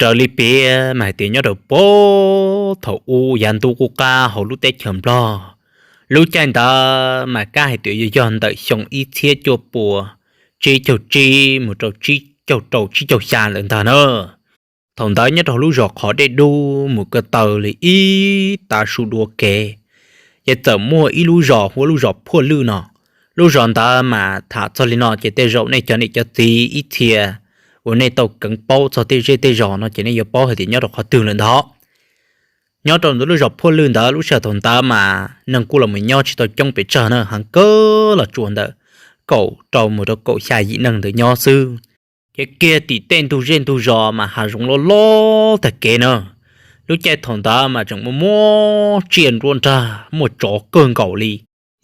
Raws li piav mas hais tias nyob rau puag thaum ub yav ntuj qub qab hauv lub teb chaws Nplog, lub caij ntawd mas kab hais tias yuav yog ntawm xyoo ib txhiab cuaj pua tsib caug tsib mus rau tsib caug rau tsib caug xya lawm ntag na. Thaum ntawd nyob rau lub zos Qhov Dej Dub mus ko taw li ib tav su dua kev, ces txawm muaj ib lub zos hu ua lub zos Phuaj Lwj no. Lub zos ntawd mas tham txog li no ces tej zaum nej cov niam cov txiv ib txhia uas nej tau keev paub txog tej zej tej zos no ces nej yuav paub hais tias nyob rau qhov twg lawm ntag. Nyob rau ntawm lub zos Phuaj Lwj ntawd lub sij hawm thaum ntawd mas neeg kuj los mus nyob tsis tau coob pes tsawg na, heev kawg los tsuas ntawm kaum rau mus rau kaum xya yim neeg ntawd nyob xwb. Ces kiag tim tej ntug zej ntug zos mas hav zoov loj loj tag kev na. Lub caij thaum ntawd mas tseem muaj muab tsiaj nruab nrag muaj tsov kawg nkaus li.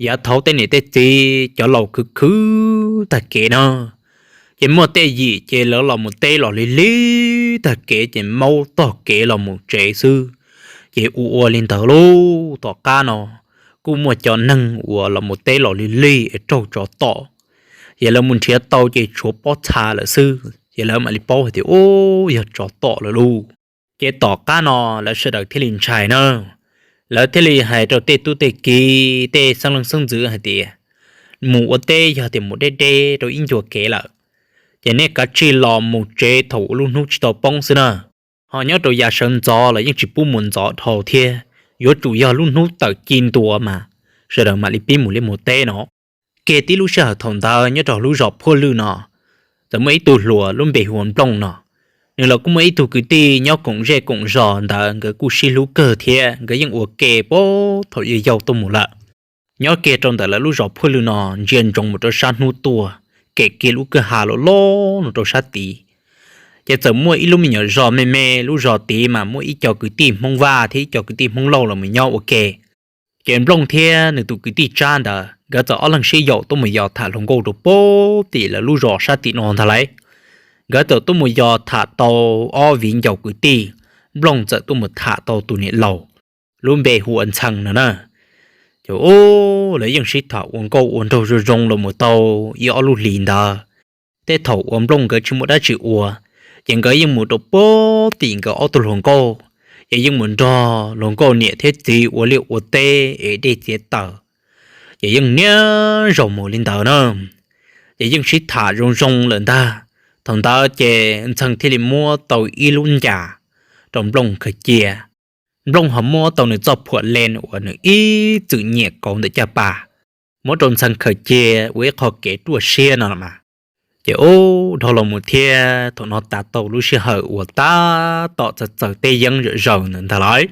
Yav thaud tej niam tej txiv cov laus khwv khwv tag kev na, ces muaj tej yim ces lawv los mus teb los lig lig tag kev ces maub tog kev los mus tsev xwb. Ces ua ua li ntawd lauj, tom qab no kuj muaj cov neeg uas los mus teb los lig lig es raug tsov tom, ces lawv mus nrhiav tau ces tshuav pob txha lawm xwb ces lawv mam li paub hais tias ub, yog tsov tom lawm lauj. Ces tom qab no lawv sawv daws thiaj li ntshai na. Lawv thiaj li hais rau tej tub tej kiv tej xeeb leej xeeb ntxwv hais tias mus ua teb yog tias mus deb deb rau ib ncua kev lawm, ces nej kav tsij los mus tsev thaum ua lub hnub tsis tau poob xwb na. Ho nyob rau yav sawv ntxov los yeej tsis pub mus ntxov dhau thiab, yuav tsum yog lub hnub tawm ci ntua mas sawv daws mam li pib mus liaj mus teb no. Kiag tib lub sij hawm thaum ntawd nyob rau lub zos Phuaj Lwj no, txawm muaj ib tug hluas lub npe hu ua Nplooj no. Nws los kuj muaj ib tug kwv tij nyob koom zej koom zos ntawd nkawd kuj sib hlub kawg thiab nkawd yeej ua ke puag thaum yau yau tuaj mus lawm. Nyob kiag rau ntawm lawv lub zos Phuaj Lwj no ntsia ntsoov mus rau sab hnub tuaj, kem kiag lub kwj ha loj loj no rau sab tid, ces txawm muaj ib lub me nyuam zos me me, lub zos tid mas muaj ib co kwv tij Hmoob Vaj thiab ib co kwv tij Hmoob Lauj los mus nyob ua ke. Ces Nplooj thiab nws tus kwv tij Tsab ntawd nkawd txawm ob leeg sib yaum tuaj mus yos tham hluas nkauj rau puag tim lawv lub zos sab tim no ntag lauj. Nkawd txawm tuaj mus yos tham tau ob viv ncaus kwv tij, Nplooj txawm tuaj mus tham tau tus niam laus lub npe hu ua Ntxhee no na. Ces ub, lawv yeej sib tham ua nkauj ua nraug zoo zoo los mus tau ib ob lub hlis ntawd. Tej thaum uas Nplooj nkawd tsis muaj dab tsi ua, ces nkawd yeej mus rau puag tim nkawd ob tug hluas nkauj, ces yeej mus nrog hluas nkauj niam thiab txiv ua liaj ua teb es dej txiav taws, ces yeej niaj zaus mus li ntawd na. Ces yeej sib tham zoo zoo lawm ntag. Thaum ntawd ces Ntxhee thiaj li muab tau ib lub ncas rau Nplooj khaws cia. Nplooj ho muab tau nws txoj phuam len uas nws ib txwm nyiam kauv ntawm caj pas, muab rau Ntxhee khaws cia ua ib qho kev ruaj siab no los mas. Ces ub, dhau los mus thiab thaum no tas tau lub sij hawm uas tab tom txaws txaws teb yeeb zom zaws ntawd ntag lauj.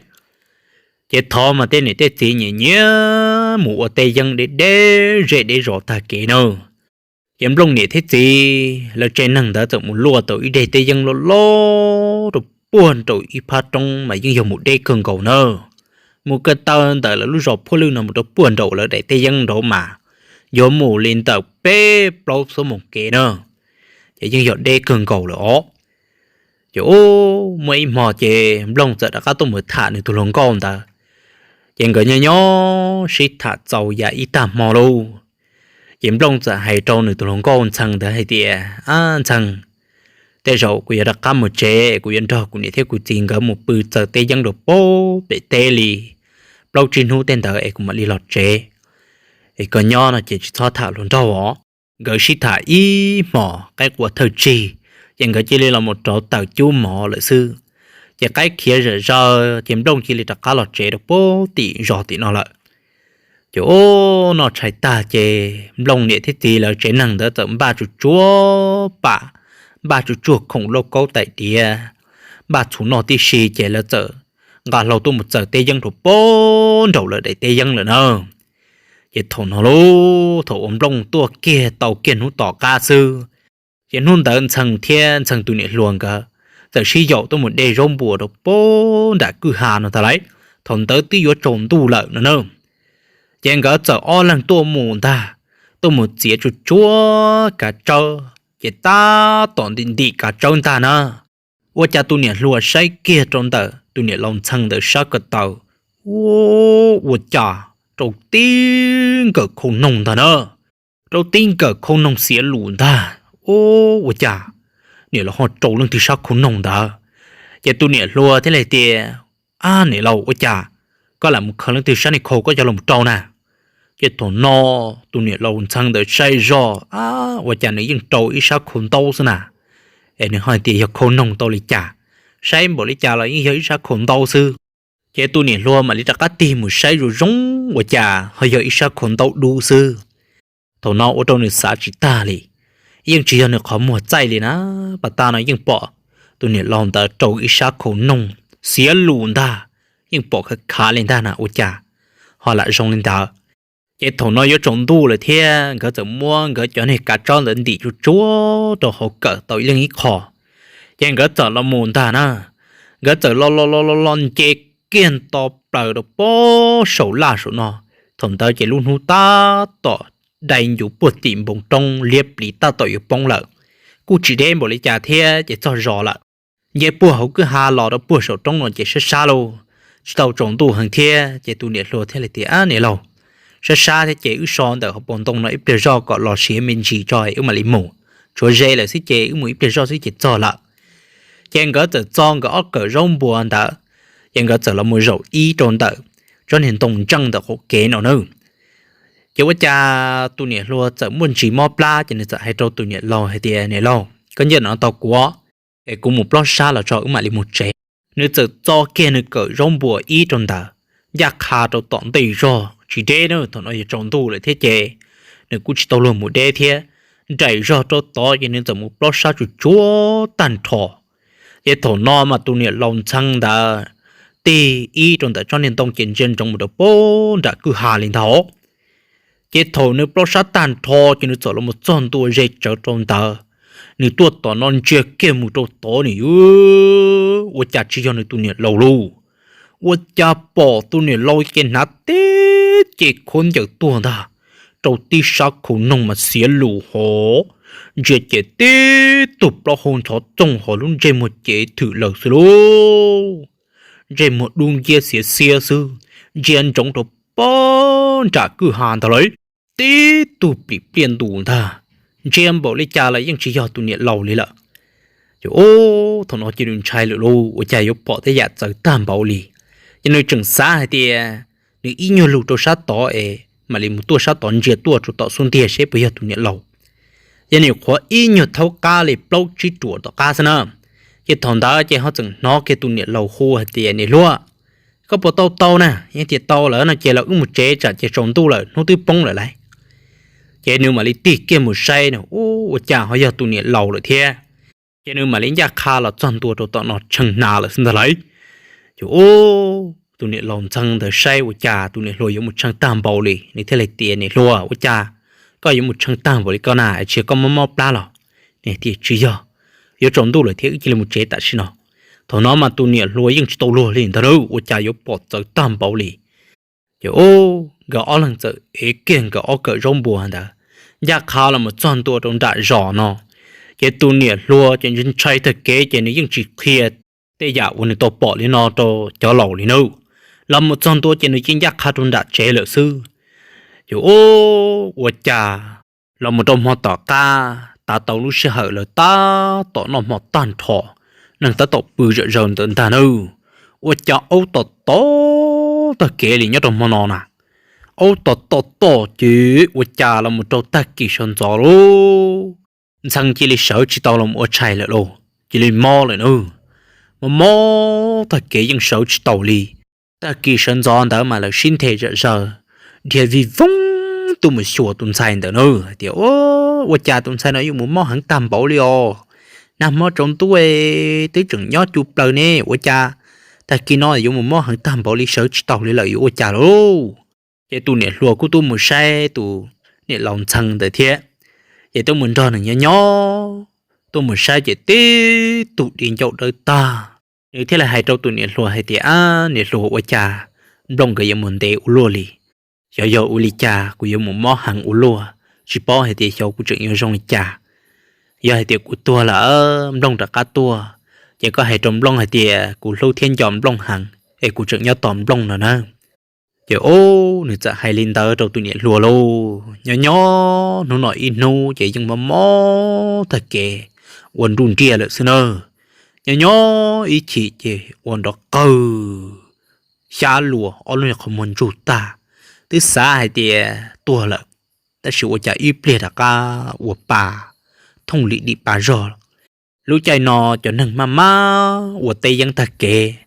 Ces thaum mas tej niam tej txiv nyiam nyiam mus ua teb yeeb deb deb zej deb zos tag kev na. Ces Nplooj niam thiab txiv lawv tsev neeg ntawd txawm mus luaj tau ib daim teb yeeb loj loj rau puag nraum ib phab roob mas yeej yog mus deb kawg nkaus na. Mus ko taw ntawm lawv lub zos Phuaj Lwj no mus rau puag nraum lawv daim teb yeeb nraud mas yuav mus li ntawm peb plaub xuab moos kev na, ces yeej yog deb kawg nkaus lawm os. Ces ub, muaj ib hmo ces Nplooj txawm rov qab tuaj mus tham nws tus hluas nkauj ntawd. Ces nkawd nyob nyob sib tham txaus yam ib tag hmo lauj, ces Nplooj txawm hais rau nws tus hluas nkauj Ntxhee ntawd hais tias, Ab Ntxhee, tej zaum kuv yuav rov qab mus tsev, kuv yuav nrog kuv niam thiab kuv txiv nkawd mus pw txaws teb yeeb rau puag pem teb li plaub tsib hnub tej ntawd es kuv mam li los tsev. Es koj nyob no ces tsis txhob tham hluas nraug os. Nkawd sib tham ib hmos qaib qua thawj tsig, ces nkawd cia li los mus rauv taws cub mov lawm xwb. Ces qaib khiav zom zaws ces Nplooj cia li rov qab los tsev rau puag tim zos tim no lawm. Ces ub, noj tshais tag ces Nplooj niam thiab txiv lawv tsev neeg ntawd txawm npaj tsuag tsuag pam, npaj tsuag tsuag khoom lauj kaub tais diav, npaj txhuv noj tib si ces lawv txawm nqa hlau tuaj mus txaws teb yeeb rau puag nraum lawv daim teb yeeb lawm na. Ces thaum no lauj, thaum uas Nplooj tuaj kiag tau kiag hnub tom qab xwb, ces hnub ntawd Ntxhee thiab Ntxhee tus niam hluas nkawd txawm sib yaum tuaj mus de zaub npua rau puag nram kwj ha no ntag lauj. Thaum ntawd twb yuav tsaus ntuj lawm no na. Ces nkawd txawm ob leeg tuaj mus ntag, tuaj mus txiav tsuag tsuag kav tsawb ces tab tom ntim ntim kav tsawb ntag na, ua cas tus niam hluas saib kiag rau ntawm tus niam laus Ntxhee ntawd sab ko taw, ua, ua cas rau tib nkawm khau noog ntag na. Rau tib nkawm khau noog xiav lus ntag. Ua, ua cas niam laus ho rau leej twg sab khau noog ntawd? Ces tus niam hluas thiaj li tias, Ab niam laus, ua cas koj lam mus khaws leej twg sab niag khau koj coj los rau na? Ces thaum no tus niam laus ntxhee ntawd saib zoj, Ab, ua cas nws yeej rau ib sab khau ntaub xwb na, es nws ho tias yog khau noog tau li cas? Saib npaum li cas los yeej yog ib sab khau ntaub xwb. Ces tus niam hluas mam li rov qab tig mus saib zoo zoo, ua cas ho yog ib sab khau ntaub dub xwb. Thaum no ua rau nws xav tsis tag li, yeej tsis yog nws qhov muag txaij li na, pas tag no yeej pom tus niam laus ntawd rau ib sab khau noog xiav lus ntag, yeej pom khav khav li ntag na, ua cas ho lam zoo li ntawd. Ces thaum no yuav tsaus ntuj lawm thiab, nkawd txawm muab nkawd cov niag kav tsob ntawd ntim tsuag tsuag rau hauv kawm tau ib leeg ib qho. Ces nkawd txawm los mus ntag na, nkawd txawm los los los los los nce kiag nto plaws rau pob saum laj saum no. Thaum ntawd ces lub hnub tab tom dai ncuv puag tim npoo roob liab pliv tab tom yuav poob lawm, kuj tsis deb npaum li cas thiab ces txog zos lawm. Nce puag hauv kwj ha los rau puag saum roob no ces sab sab lauj, tsis tau tsaus ntuj heev thiab ces tus niam hluas thiaj li tias, Ab niam laus, sab sab thiab ces wb so ntawm hauv paus ntoo no ib pliag zoj kom los siav me ntsis tso wb mam li mus, tshuav ze lawm xwb ces wb mus ib pliag zoj xwb ces txog lawm. Ces nkawd txawm txo nkawd ob kawm zaub npua ntawd, ces nkawd txawm los mus zaum ib rau ntawm tsob niag ntoo ntseej ntawm qaum kev no na. Ces ua cas tus niam hluas txawm muaj ntsis mob plab ces nws txawm hais rau tus niam laus hais tias, Niam laus, koj nyob no tos kuv, es kuv mus plob sab los tso wb mam li mus tsev. Nws txawm txo kiag nws kawm zaub npua ib rau ntawd, ncaj qha rau tom ntej zog tsis deb na, thaum no yuav tsaus ntuj lawm thiab ces nws kuj tsis tau luag mus deb thiab. Nraim zog rau tod ces nws txawm mus plob sab tsuag tsuag tag nrho. Ces thaum no mas tus niam laus ntxhee ntawd tig ib rau ntawm tsob niag ntoo ces ntsia ntsoov mus rau puag nram kwj ha li ntag. Ces thaum nws plob sab tag nrho ces nws txawm los mus txog ntua ze tsawv rau ntawd. Nws tuaj tom no ntsia kiag mus rau tod nws yuav ua cas tsis yog nws tus niam laus lauj. Ua cas pom tus niam laus ces hnav tib ce khaub ncaws tuag ntag, rau tib sab khau noog mas xiav lus hov, ntsia ces tib tug plaub hau nthov txooj hov, lub ntsej muag ces thwm lawm xwb lauj. Ntsej muag dub nciab xiav xiab xwb, ntsia ntsoov rau puag nram kwj ha ntag lauj. Tib tug plim pliaj ntus ntag, ntsia npaum li cas los yeej tsis yog tus niam laus li lawm. Ces ub, thaum no ces nws ntshai lawm lauj, ua cas yuav pom tej yam txawv tag npaum li. Ces nws tseem xav hais tias nws ib nyuag lug rau sab tod es mam li mus tuaj sab tod ntsia tuaj rau tom xub ntiag seb puas yog tus niam laus. Ces nws qhuav ib nyuag thaub qab li plaub tsib ruam tom qab xwb na. Ces thaum ntawd ces ho txawm hnov kiag tus niam laus hu hais tias, Niam hluas, koj puas tau tau na? Yog tias tau lawm no ces los wb mus tsev tsam ces tsaus ntuj lawm, hnub twb poob lawm lauj. Ces nws mam li tig kiag mus saib no, ub, ua cas ho yog tus niam laus lawm thiab. Ces nws mam li ncaj qha los txog ntua rau tom no tshee hnav lawm xwb ntag lauj. Ces ub, tus niam laus ntxhee ntawd saib ua cas tus niam hluas yuav mus tshee tag npaum li, nws thiaj li tias, Niam hluas, ua cas koj yuav mus tshee tag npaum li koj na, tsis yog koj mob mob plab los? Nws tias, Tsis yog, yuav tsaus ntuj lawm thiab wb cia li mus tsev tam sim no. Thaum no mas tus niam hluas yeej tsis tau luag li ntag na, ua cas yuav pom txawv tag npaum li. Ces ub, nkawd ob leeg txawm ev kiag nkawd ob kawm zaub npua ntawd, ncaj qha los mus txog ntua rau nram zos no. Ces tus niam hluas ces ntshai tag kev ces nws yeej tsis qhia tej yam uas nws tau pom li no rau cov laus li na. Los mus txog ntua ces nws cia ncaj qha rau nram tsev lawm xwb. Ces ub, ua cas los mus rau hmo tom qab tav tau lub sij hawm lawv tab tom noj hmo tag nrho, neeg tab tom pw zom zaws ntawd ntag na. Ua cas aub tom tom tag kev li nyob rau hmo no na. Aub tom tom tom ces ua cas los mus rau tag kis sawv ntxov lauj, Ntxhee cia li sawv tsis tau los ua tshais lawm lauj, cia li mob lawm na. Mob mob tag kev yeej sawv tsis tau li. Tag kis sawv ntxov ntawd mas lawv sib nthe zom zaws, dhia vij voog tuaj mus xyuas tus ntxhais ntawd na, hais tias, Ua cas tus ntxhais no yuav mus mob heev tag npaum li os? Nag hmo tsaus ntuj twb tseem nyob cu plaws ne, ua cas tag kis no yuav mus mob heev tag npaum li, sawv tsis tau li lawm, yuav ua cas lauj? Ces tus niam hluas kuj tuaj mus saib tus niam laus Ntxhee ntawd thiab, ces tuaj mus nrog nws nyob nyob, tuaj mus saib ces tib tug di ncauj dawb tag. Nws thiaj li hais rau tus niam hluas hais tias, Ab niam hluas, ua cas Nplooj nkawd yuav mus ntev ua luaj li? Xyov yog ua li cas kuv yuav mus mob heev ua luaj, tsis paub hais tias xyov kuv tseem yuav zoo li cas. Yog hais tias kuv tuag lawm, Nplooj rov qab tuaj, ces koj hais rau Nplooj hais tias kuv hlub thiab nco Nplooj heev, es kuv tseem nyob tos Nplooj no na. Ces ub, nws txawm hais li ntawd rau tus niam hluas lauj. Nyob nyob hnub no ib hnub ces yeej mob mob tag kev ua nruj nriaj lawm xwb na. Nyob nyob ib chim ces ua nrov qawg xyab luas, ob lub niag qhov muag ntsug tag, twb xav hais tias tuag lawm, tab sis ua cas ib pliag rov qab ua pa thooj li dim pa zog. Lub caij no cov neeg maj maj ua teb yeeb tag kev,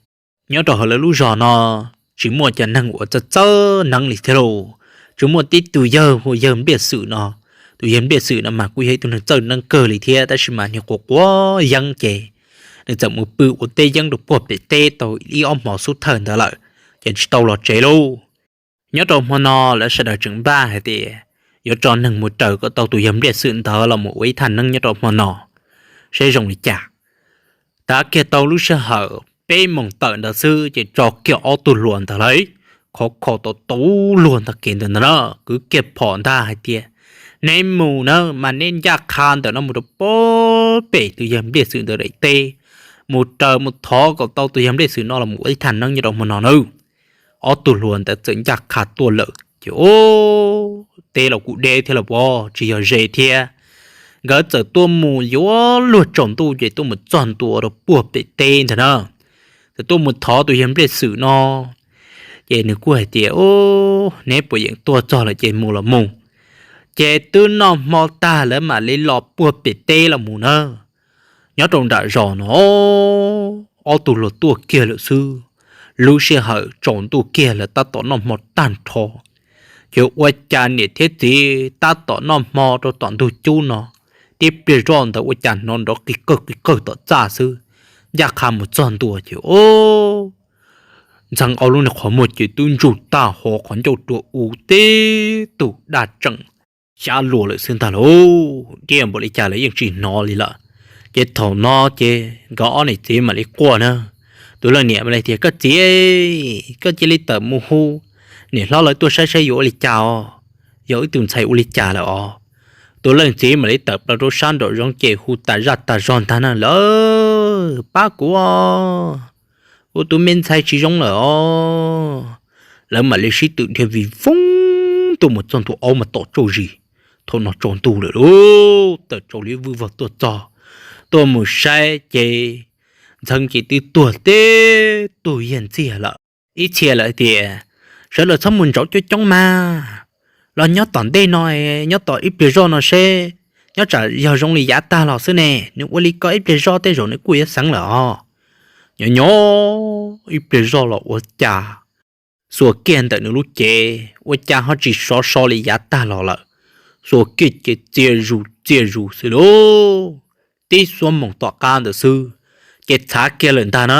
nyob rau hauv lawv lub zos no tsis muaj cov neeg uas txawj txawj neeb li thiab lauj. Tsis muaj tib tug yawg hu yawg Npliaj Xwm no. Tus yawg Npliaj Xwm no mas kuj yog ib tug neeg txawj neeb kawg li thiab, tab sis mas nws quav quav yeeb ces nws txawm mus pw ua teb yeeb rau puag pem teb tau ib ob hmo xub thawj ntawd lawm, ces tsis tau los tsev lauj. Nyob rau hmo no lawv sawv daws tseem npaj hais tias yuav tso neeg mus raws kom tau tus yawg Npliaj Xwm ntawd los mus ua ib thaj neeb nyob rau hmo no seb zoo li cas. Tav kiag tau lub sij hawm peb moos tawm ntawd xwb ces tso kiag ob tug hluas ntawd lawm, khov kho tau tau luag ntag kev ntawd ntag na, kwv kiag phom ntag hais tias, neb mus na mas neb ncaj qha ntawm no mus rau puag pem tus yawg Npliaj Xwm ntawd daim teb, mus raws mus thov kom tau tus yawg Npliaj Xwm no los mus ua ib thaj neeb nyob rau hmo no nawb. Ob tug hluas ntawd txawm ncaj qha tuaj lawm ces, o, teb los kuj deb thiab los puas tsis yog ze thiab. Nkawd txawm tuaj mus yuav luag tsaus ntuj ces tuaj mus txog ntua rau puag pem teb ntag na. Txawm tuaj mus thov tus yawg Npliaj Xwm no, ces nws kuj hais tias, o, neb puas yeem tuaj txog lawm ces mus los mus. Ces twb noj hmo tag lawv mam li los puag pem teb los mus na. Nyob rau nram zos no, ob tug hluas tuaj kiag lawm xwb, lub sij hawm tsaus ntuj kiag lawv tab tom noj hmo tag nrho. Ces ua cas niam thiab txiv tab tom noj hmo rau tom ntug cub no, tib pliag zoj ntawd ua cas hnov nrov qis qawg qis qawg tom txaj xwb. Ncaj qha mus txog ntua ces, o, ntxeev ob lub niag qhov muag ces twb ntsug tag hov qhov ncauj rua u tib tug daj tseem xyab luas lawm xwb ntag lauj. Diaj npaum li cas lawv yeej tsis hnov li lawm. Ces thaum no ces nkawd ob niam txiv mam li quaj na. Tus leej niam mam li tias, koj txiv, koj cia li tawm mus hu niam hlob lawv tuaj saib saib yuav ua li cas os, yog wb tus ntxhais ua li cas lawm os. Tus leej txiv mam li tawm plaws rau sab nraum zoov ces hu tas zaj tas zog ntag na, lawv pab kuv, kuv tus me ntxhais tsis zoo lawm os. Lawv mam li sib tw dhia vij voog tuaj mus txog ntua aub mas tom tsauj zis. Thaum no tsaus ntuj lawm lauj, tawm tsaus li vwj vog tuaj txog, tuaj mus saib ces ntxeev ces twb tuag tib tug yag ntxiag lawm. Ib txhia lawm tias, sawv daws txhob mus ntsauv coob coob mas, los nyob tom ntej no, nyob tom ib pliag zoj no seb, nyob tsam yog zoo li yav tag los xwb ne, nws ua li ko ib pliag zoj tej zaum nws kuj yuav xeev lawm os. Nyob nyob ib pliag zoj los ua cas xuas kiag ntawm nws lub cev ua cas ho tsis sov so li yav tag los lawm. Xuas kiag ces txias zus txias zus xwb lauj. Tib xuab moos tom qab ntawd xwb, ces txhav kiag lawm ntag na.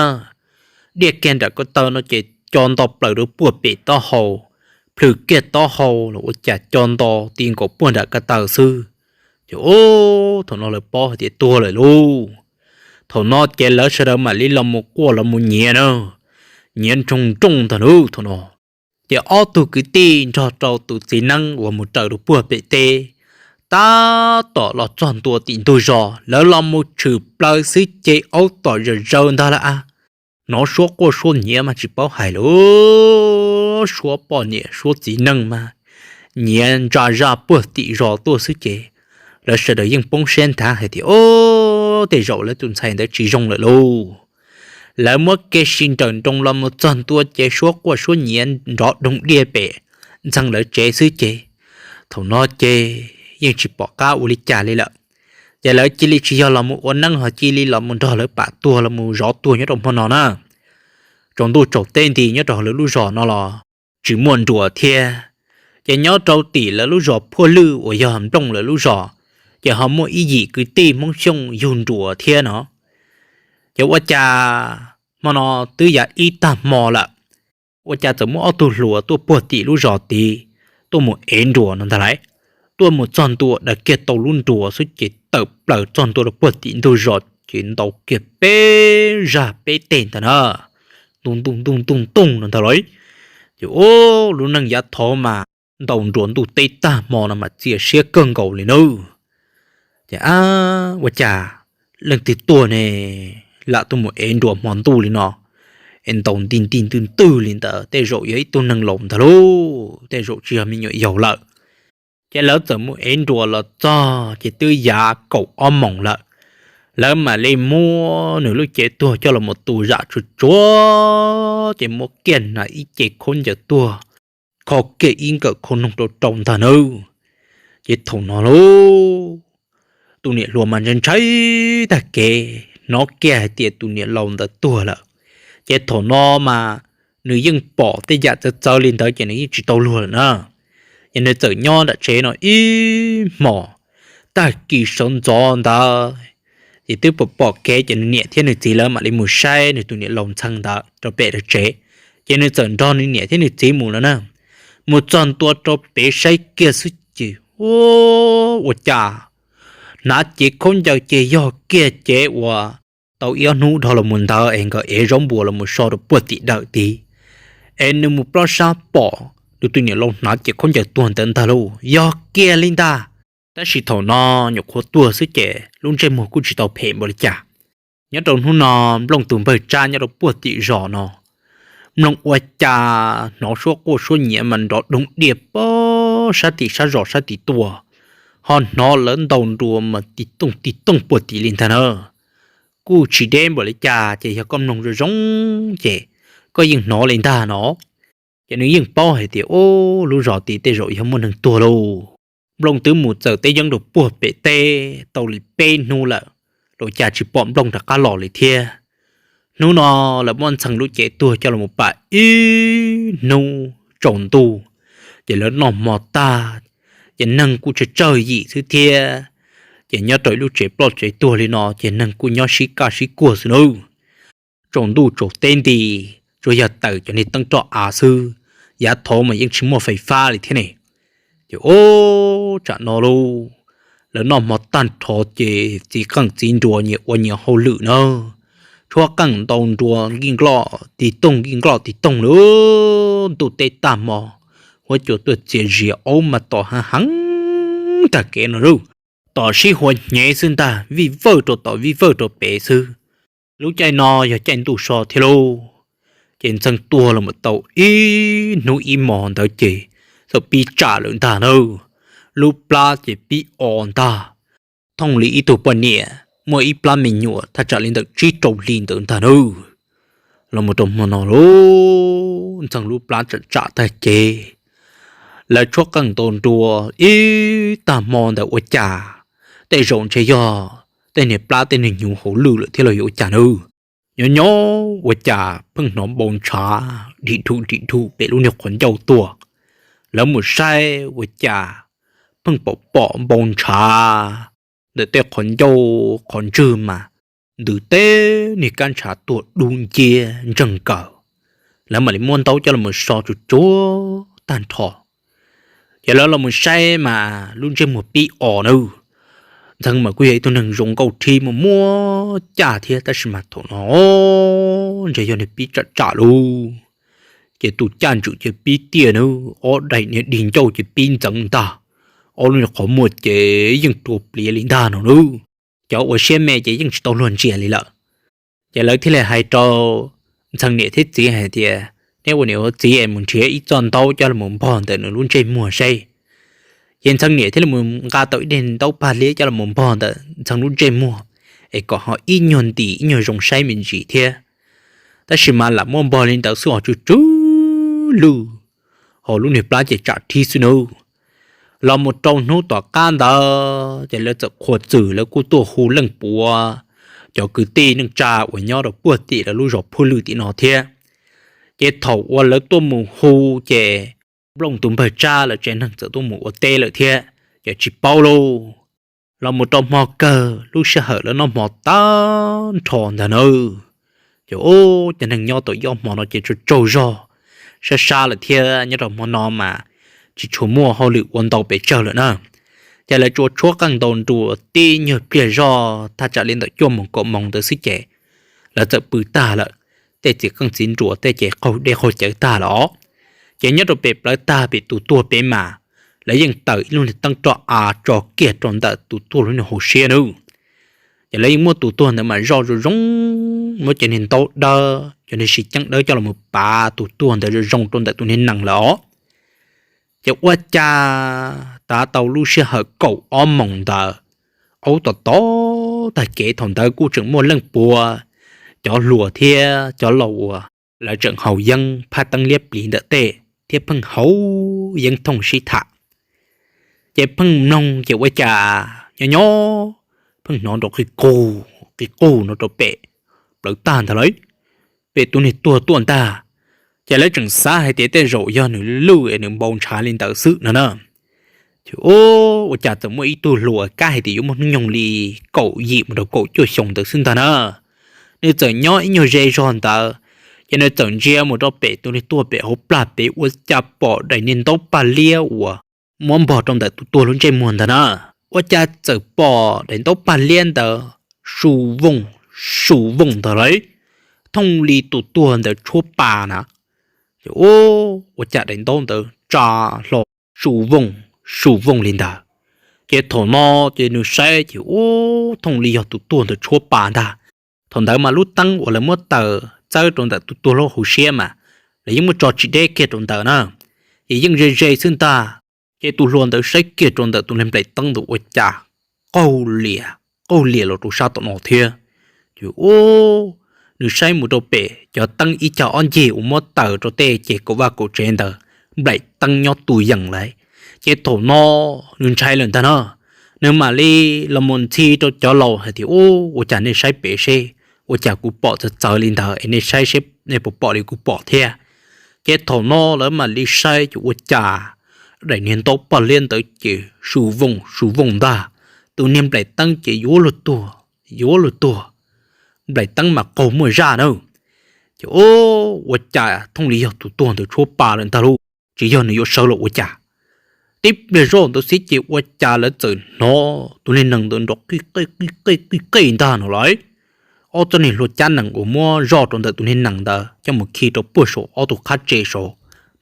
Diaj kiag nram ko taw no ces co nto plaws rau puag pem taub hau, plhws kiag taub hau los ua cas co nto ti nkaus puag nram ko taw xwb. Ces ub, thaum no lawv paub hais tias tuag lawm lauj. Thaum no ces lawv sawv daws mam li los mus quaj los mus nyiav na, nyiav nroog nrooj ntag lauj thaum no. Ces ob tug kwv tij nrog rau tus txiv neeb uas mus raws rau puag pem teb, tab tom los txog ntua tim ntug zos, lawv los mus tshwm plaws xwb ces aub tom zawm zaws ntag lawm a. Hnov suab quaj suab nyiav mas tsis paub hais lauj, suab poj niam suab txiv neej mas nyiav ntsa zaj puag tim zos tuaj xwb ces lawv sawv daws yeej poob siab nthav hais tias, o, tej zaum lawv tus ntxhais ntawd tsis zoo lawm lauj. Lawv muab kev sib nrawm nroos los mus txog ntua ces suab quaj suab nyiav nrov doog diaj pem ntxeeg lawv tsev xwb ces thaum no ces yeej tsis pom qab ua li cas li lawm. Ces lawv cia li tsis yog los mus ua neeb ho cia li los mus nrog lawv pam tuag los mus zov tuag nyob rau hmo no na. Tsaus ntuj tsaus teb nti nyob rau lawv lub zos no los tsis muaj nruas thiab. Ces nyob rau tim lawv lub zos Phuaj Lwj uas yog nplooj lawv lub zos, ces ho muaj ib yim kwv tij Hmoob Xyooj yug nruas thiab no. Ces ua cas hmo no twb yav ib tag hmo lawm, ua cas txawm muaj ob tug hluas tuaj puag tim lub zos tid, tuaj mus ev nruas no ntag lauj. Tuaj mus txog ntua daws kiag tau lub nruas xwb ces tawm plaws txog ntua rau puag tim ntug zos ces ntaus kiag peb zaj peb teg ntag na, ntuj ntuj ntuj ntuj ntuj no ntag lauj. Ces ub, lub neej yav thaud mas ntaus nruas ntuj teb tag hmo no mas txias siab kawg nkaus li nawb. Ces ab, ua cas leej twg tuaj ne, lam tuaj mus ev nruas hmo ntuj li no, es ntaus nti nti ntwg ntwg li ntawd, tej zaum yog ib tug neeg laus ntag lauj, tej zaum tsis yog me nyuam yaus lawm. Ces lawv txawm mus ev nruas los txog ces twb yav kaum ob moos lawm. Lawv mam li muab nws lub cev tuag coj los mus tu zam tsuag tsuag, ces muab kiag hnav ib ce khaub ncaws tuag, kho kiag ib nkawm khau noog rau rau ntag nawb. Ces thaum no lauj, tus niam hluas mas ntshai ntshai tag kev, hnov kiag hais tias tus niam laus ntawd tuag lawm. Ces thaum no mas nws yeej pom tej yam txawv txawv li ntawd ces nws yeej tsis tau luag lawm na. Ces nws txawm nyob nram tsev no ib hmos, tag kis sawv ntxov ntawd ces twb pom pom kev, ces nws niam thiab nws txiv lawv mam li mus saib nws tus niam laus Ntxhee ntawd rau pem rau tsev. Ces nws txawm nrog nws niam thiab nws txiv mus lawm na. Mus txog ntua rau pem saib kiag xwb ces, ua cas hnav cev khaub ncaws ces yog kiag cev uas tau ib ob hnub dhau los mus ntawd es nkawd ev zaub npua los mus so rau puag tim dawm tid. Es nws mus plob sab pom nws tus niam laus hnav cev khaub ncaws tuag ntawd ntag lauj, yog kiag li ntag. Tab sis thaum no nyuam qhuav tuag xwb ces lub ntsej muag kuj tsis tau phem npaum li cas. Nyob rau hnub no, Nplooj tus npawg Tsab nyob rau puag tim zos no, Nplooj ua cas hnov suab quaj suab nyiav mas nrov doog diaj pob sab tim sab zos sab tim tuaj, ho hnov lawv ntaus nruas mas tig tooj tig tooj puag tim li ntag na. Kuj tsis deb npaum li cas ces yog koj mloog zoo zoo ces koj yeej hnov li ntag no. Ces nws yeej paub hais tias, ub, lub zos tid tej zaum yog muaj neeg tuag lauj. Nplooj twb mus txawm teb yeeb rau puag pem teb tau li peb hnub lawm, ua cas tsis pom Nplooj rov qab los li thiab. Hnub no lawv muab Ntxhee lub cev tuag coj los pam ib hnub tsaus ntuj, ces lawv noj hmo tag, ces neeg kuj tsawg tsawg yim xwb thiab. Ces nyob rau ib lub tsev ploj tsev tuag li no ces neeg kuj nyob sib kaj sib kuag xwb nawb. Tsaus ntuj tsaus teb nti, tsuas yog tawm cov niag teeb roj av xwb, yav thaud mas yeej tsis muaj fais fab li thiab ne. Ces ub, tsam no lauj, lawv noj hmo tag nrho ces txiv qeej txiv nruas nyias ua nyias hauj lwm na, tshuab qeej ntaus nruas nkij nkloj tig tooj nkij nkloj tig tooj lawm. Ntuj teb tag hmo, huab cua tuaj txias zias aub mas tom heev heev tag kev no lauj. Tom sib huas hnyev xwb ntag, vij vawj rau tom vij vawj rau pem xwb. Lub caij no yog caij ntuj so thiab lauj, ces Ntxhee tuag los mus tau ib hnub ib hmos ntawd ces txawm pib tsam lawm ntag na. Lub plab ces pib o ntag, thooj li ib tug poj niam muaj ib plab me nyuam thaj tsam li ntawm tsib rau hli ntawd ntag na. Los mus rau hmo no lauj, Ntxhee lub plab tsam tsam tag kev, lawv tshuab qeej ntaus nruas ib tag hmo ntawd ua cas tej zaum ntshe yog tej niag plab tej niag hnyuv hauv lwj lawm thiab los yuav ua cas na. Nyob nyob ua cas pheej hnov npau ntshav dim dhum dim dhum pem lub niag qhov ncauj tuaj. Lawv mus saib ua cas pheej pom pom npau ntshav ntawm tej qhov ncauj qhov ntswg mas ntws teb niag kab ntshav tuaj dub nciab ntseeg nkaws. Lawv mam li muab ntaub coj los so tsuag tsuag tag nrho. Ces lawv los mus saib mas lub ntsej muag pib o na. Ntxhee mas kuj yog ib tug neeg zoo nkauj thiab muaj muaj caj thiab tab sis mas thaum no ntshe yog nws pib tsam tsam lauj, ces tus caj ntswm ces pib tiaj na, ob daim niag dig ncauj ces pib ntxeev ntag, ob lub niag qhov muag ces yeej rua pliav li ntag no na. Cov ua siab me ces yeej tsis tau luag ntsia li lawm. Ces lawv thiaj li hais rau Ntxhee niam thiab txiv hais tias, neb ua niam ua txiv es mus nrhiav ib txoj ntaub coj los npog ntawm nws lub ntsej muag seb. Ces Ntxhee niam thiaj li mus nqa tau ib daim ntaub paj liab coj los npog ntawm Ntxhee lub ntsej muag, es kom ho ib nyuag ntim ib nyuag zoo saib me ntsis thiab. Tab sis mas lam muab npog li ntawd xwb os tsw tsw lwj, ho lub niag plab ces tsam rhib xwb nawb. Los mus rau hnub tom qab ntawd ces lawv txawm qhuas txwm, lawv kuj tuaj hu leej puav cov kwv tij neej tsa uas nyob rau puag tim lawv lub zos Phuj Lwm tim no thiab. Ces thaum uas lawv tuaj mus hu ces Nplooj tus npawg Tsab lawv tsev neeg txawm tuaj mus ua teb lawm thiab, ces tsis paub lauj. Los mus rau hmo kawg lub sij hawm lawv noj hmo tag nrho ntag nawb, ces ub, cov neeg nyob tau ib ob hmo no ces tsaug tsaug zog, sab sab lawm thiab nyob rau hmo no mas tsis tshua muaj hauj lwm ua ntau pes tsawg lawm na. Ces lawv tsuas tshuab qeej ntaus nruas tib nyuag pliag zog thaj tsam li ntawm cuaj moos kaum moos ntawd xwb ces lawv txawm pw tag lawm. Tej txiv qeej txiv nruas tej ces qaug dej qaug cawv tag lawm os. Ces nyob rau pem plawv tag pem tus tuag pem mas lawv yeej tawm ib lub niag teeb roj av tso kiag rau ntawm tus tuag lub niag hauv siab nawb. Ces lawv yeej muab tus tuag ntawd mas zoj zoo zoo, muab cov niag ntaub dawb cov niag siv ceeb dawb coj los pav tus tuag ntawd zoo zoo rau ntawm tus niag nees lawm os. Ces ua cas tav tau lub sij hawm kaum ob moos ntawd, aub tom tom tag kev. Thaum ntawd kuj tseem muaj leej puav cov hluas thiab cov laus uas lawv tseem haus yeeb phab teeb liab pliv ntawm tej thiab pheej haus yeeb thooj sib tham. Ces pheej mloog ces ua cas nyob nyob pheej hnov nrov qig qug qig qug no rau pem plawv tag ntag lawm, pem tus niag tuag tuaj ntag. Ces lawv tseem xav hais tias tej zaum yog nws lwj es nws npau ntshav li ntawd xwb no na. Ces ua cas txawm muaj ib tug hluas kab hais tias yuav muaj hnub nyoog li kaum yim mus rau kaum cuaj xyoo ntawd xwb ntag na. Nws txawm nyob ib nyuag ze zog ntawd, ces nws txawm ntsia mus rau pem tus niag tuag pem hauv plag pem ua cas pom daim niag ntaub paj liab uas muab npog rau ntawm tus tuag lub ntsej muag ntag na. Ua cas txawm pom daim ntaub paj liab ntawd su vooj su vooj ntag lawm, thooj li tus tuag ntawd tshuab pa na. Ces ua cas daim ntaub ntawd tsa hlo su vooj su vooj li ntawd. Ces thaum no ces nws saib ces ua thooj li yog tus tuag ntawd tshuab pa ntag. Thaum ntawd mas lub teeb uas lawv muab taws txawb rau ntawm tus tuag lub hauv siab mas lawv yeej muab tso tsis deb kiag rau ntawd na, ces yeej ze ze xwb ntag. Ces tus hluas ntawd saib kiag rau ntawm tus niag nplaim teeb ntawd ua cas qaug lias, qaug lias los rau sab tom no thiab. Ces ua nws saib mus rau pem cov teeb ib cag ob ncig uas muab taws rau tej ces kaum vaj kaum tsev ntawd nplaim teeb nyob tu yees lawm. Ces thaum no nws ntshai lawm ntag na, nws mam li los mus ntxhi rau cov laus hais tias, Ub, ua cas nej saib pem seb, ua cas kuv pom txawv txawv li ntawd es nej saib seb nej puas pom li kuv pom thiab. Ces thaum no lawv mam li saib ces ua cas daim niag ntaub paj liab ntawd ces su vooj su vooj ntag, tus niag nplaim teeb ces yuav luag tuag, yuav luag tuag, nplaim teeb mas qaug muaj zaj na. Ces ua cas thooj li yog tus tuag ntawd tshuab pa lawm ntag lauj, tsis yog nws yuav sawv los ua cas. Tib pliag zoj ntawd xwb ces ua cas lawv txawm hnov tus niag nees ntawd nrov qij qej qij qej qij qej ntag no lawm. Ob txoj niag hlua cab nees uas muab zoj rau ntawm tus niag nees ntawd coj mus khi rau puag saum ob tug qhab tse saud,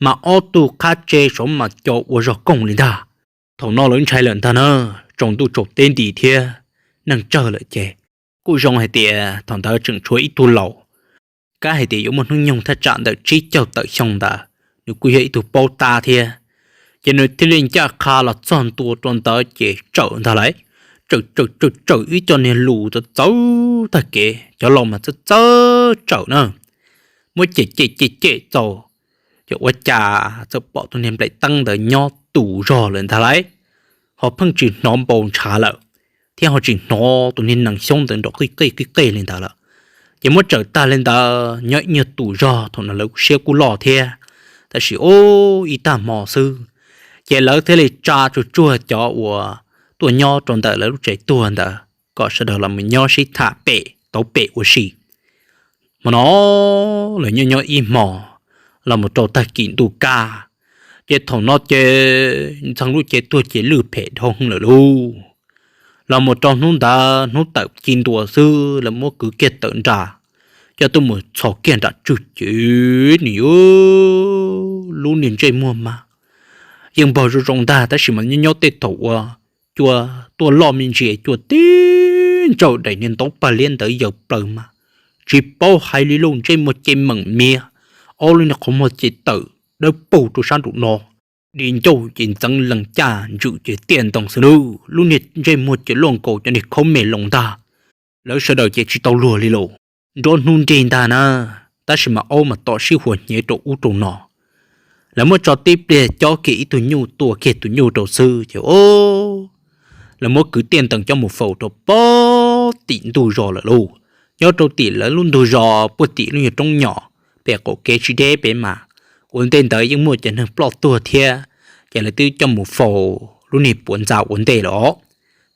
mas ob tug qhab tse saud mas co ua zog koog li ntag. Thaum no lawv ntshai lawm ntag na, tsaus ntuj tsaus teb nti thiab neeg tsawg lawm ces kuj zoo hais tias thaum ntawd tseem tshuav ib tug laus, kab hais tias yuav muaj hnub nyoog thaj tsam ntawm tsib caug tawm xyoo ntawd, nws kuj yog ib tug paub tab thiab. Ces nws thiaj li ncaj qha los txog ntua rau ntawd ces tsawm ntag lauj, tsawm tsawm tsawm tsawm ib co niag lus txawv txawv tag kev, cov laus mas txawj txawj tsawm na, muab cem cem cem cem txaus, ces ua cas txawm pom tus niag nplaim teeb ntawd nyob tus zog lawm ntag lauj, ho pheej tsis hnov npau ntshav lawm, thiab ho tsis hnov tus niag nees xyoob ntawd nrov qij qej qij qej li ntawd lawm. Ces muab tsawm tag li ntawd nyob ib nyuag tus zog, thaum no lawv siab kuj loj thiab, tab sis ub ib tag hmo xwb, ces lawv thiaj li tsa tsuag tsuag cov uas tuaj nyob rau ntawm lawv lub tsev tuag ntawd kom sawv daws los mus nyob sib tham pem tauv pem ua si. Hmo no lawv nyob nyob ib hmo los mus rau tag kis ntuj kaj, ces thaum no ces Ntxhee lub cev tuag ces lwj phem dhau heev lawm lauj. Los mus rau hnub ntawd hnub tawm ci ntua xwb lawv muab kwv kiag tawm nram, coj tuaj mus txhos kiag nram tswg ces nws yuav lub niag ntsej muag mas yeej npog zoo zoo ntag, tab sis mas nyob nyob tej thaum uas cua tuaj loj me ntsis cua tib ntsauj daim niag ntaub paj liab ntawd yaws plaws mas tsis paub hais li lauj, ntsej muag ces meem miav, ob lub niag qhov muag ces tawm dawb paug rau sab nraum no, di ncauj ces ntxeev lees caj ntswm ces tiaj ntoo xwb nawb, lub niag ntsej muag ces luaj nkaus cov niag khaub me loos ntag. Lawv sawv daws ces tsis tau luag li lauj. Nruab hnub nrig ntag na, tab sis mas aub mas tom sib huas hnyev rau ub rau no. Lawv muab tso tib pliag cob kiag ib tug nyuj tua kiag tus nyuj rau xwb ces o, lawv muab kwv tiaj ntees coj mus faus rau puag tim ntug zos lawm lauj. Nyob rau tim lawv lub ntug zos puag tim lub nyuag roob nyom pem qaum kev tsis deb pem mas, ua ntej ntawd yeej muaj cov neeg ploj tuag thiab, ces lawv twb coj mus faus lub niag puav ntxa ua ntej lawm os.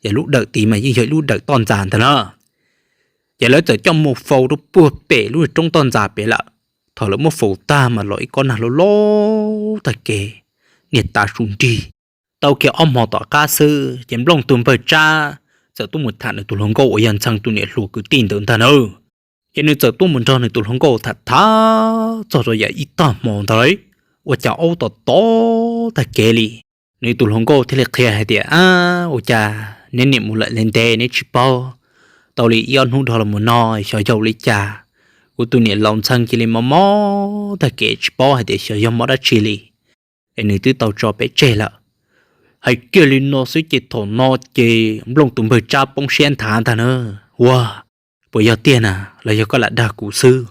Ces lub dawm tid mas yeej yog ib lub dawm toj ntxas ntag na. Ces lawv txawm coj mus faus rau puag pem lub roob toj ntxas pem lawm. Thaum lawv muab faus tag mas los ib kob nag loj loj tag kev, niag tav su nrig. Tau kiag ob hmo tom qab xwb ces Nplooj tus npawg Tsab txawm tuaj mus tham nws tus hluas nkauj uas yog Ntxhee tus niam hluas kwv tij ntawd ntag na. Ces nws txawm tuaj mus nrog nws tus hluas nkauj tham tham txog rau yam ib tag hmo ntawd, ua cas aub tom tom tag kev li. Nws tus hluas nkauj thiaj li qhia hais tias, Ab, ua cas neb niam mus lawm ntev ntev neb tsis paub? Tau li ib ob hnub dhau los mus no xyov yog li cas, kuv tus niam laus Ntxhee cia li mob mob tag kev tsis paub hais tias xyov yog mob dab tsi li, es nws twb tau tso peb tseg lawm. Hais kiag li no xwb ces thaum no ces Nplooj tus npawg Tsab poob siab nthav ntag na. Ua, puas yog tiag na los yog koj lam dag kuv xwb?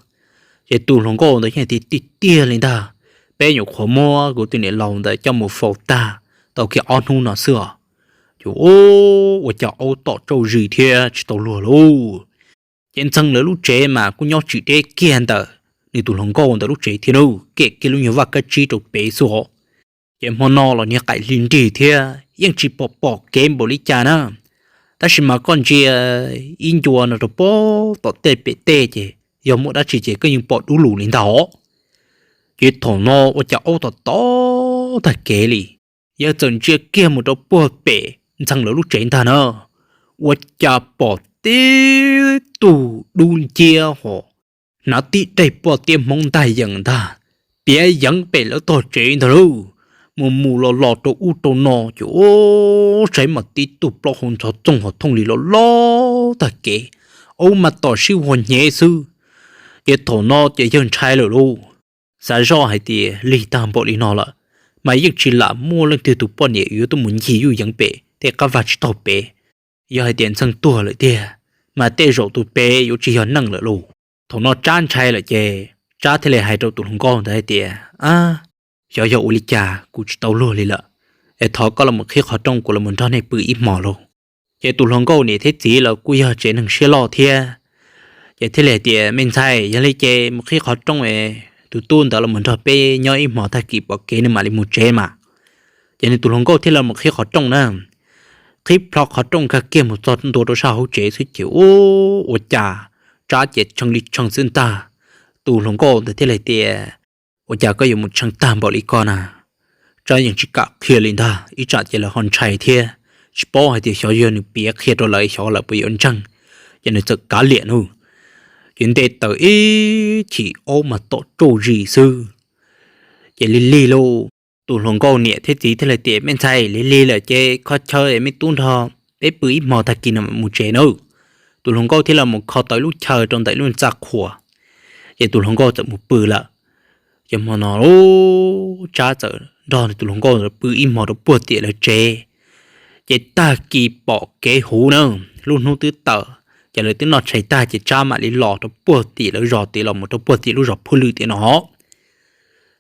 Ces tus hluas nkauj ntawd yeej tias tiag tiag li ntag, peb nyuam qhuav muab kuv tus niam laus ntawd coj mus faus tag tau kiag ob hnub no xwb os. Ces ua cas aub tom tsauj zis thiab tsis tau luag lauj. Ces Ntxhee lawv lub tsev mas kuj nyob tsis deb kiag ntawm nws tus hluas nkauj ntawd lub tsev thiab na, kem kiag lub nyuag vaj kab tsib rau pem xwb os. Ces hmo no los niag qaim hli nrig thiab yeej tsis pom pom kev npaum li cas na. Tab sis mas koj ntsia ib ncua no rau pem tom tej pem tej ces yog muaj dab tsi ces koj yeej pom dub lug li ntag os. Ces thaum no ua cas aub tom tom tag kev li, yawg txawm ntsia kiag mus rau puag pem Ntxhee lawv lub tsev ntag na, ua cas pom tib tug dub nciab ho hnav tib daim pob tiab Hmoob ntaj yees ntag, piav yeev pem lawv tog tsev ntag lauj. Mus mus los los rau ub rau no ces ua saib mas tib tug plaub hau ntxhov txooj ho thooj li loj loj tag kev, aub mas tom sib huas hnyev xwb. Ces thaum no ces yawg ntshai lawm lauj. Xav zoj hais tias lig tag npaum li no lawm, mas yeej tsis lam muaj leej twg tus poj niam yuav tuaj mus ncig yuj yeev pem tej qab vaj tsib taug pem. Yog hais tias Ntxhee tuag lawm tiag, mas tej zaum tus pem yuav tsis yog neeg lawm lauj. Thaum no Tsab ntshai lawm ces Tsab thiaj li hais rau tus hluas nkauj ntawd hais tias, xyov yog ua li cas kuv tsis tau luag li lawm, es thov koj los mus qhib qhov rooj kuv los mus nrog nej pw ib hmos lauj. Ces tus hluas nkauj niam thiab txiv los kuj yog tsev neeg siab loj thiab, ces thiaj li hais tias, me ntxhais, yog li ces mus qhib qhov rooj es tus tub ntawd los mus nrog peb nyob ib hmos, tag kis pom kev nws mam li mus tsev mas. Ces nws tus hluas nkauj thiaj li mus qhib qhov rooj na. Qhib plho qhov rooj nkag kiag mus txog ntua rau sab hauv tsev xwb ces ua, ua cas Tsab ces tshee li tshee xwb ntag. Tus hluas nkauj ntawd thiaj li tias, ua cas koj yuav mus tshee tag npaum li ko na? Tsab yeej tsis kam qhia li ntag, ib tsam ces lawv ho ntshai thiab, tsis paub hais tias xyov yog nws piav qhia rau lawv xyov lawv puas yuav ntseeg. Ces nws txawm kav liam nawb, ces nte taws ib chim aub mas tom tsauj zis xwb. Ces lig lig lauj, tus hluas nkauj niam thiab txiv thiaj li tias, me ntxhais, lig lig lawm ces kho chaw es me tub nrog peb pw ib hmos, tag kis no mam mus tsev nawb. Tus hluas nkauj thiaj li mus kho tau ib lub chaw rau ntawm lub ntxa qhua, ces tus hluas nkauj txawm mus pw lawm. Ces hmo no Tsab txawm nrog nws tus hluas nkauj pw ib hmos rau puag tim lawv tsev. Ces tag kis pom kev huv na, lub hnub twb tawm, ces lawv twb noj tshais tag ces Tsab mam li los rau puag tim lawv zos tid los mus rau puag tim lub zos Phwj Lwm tim no.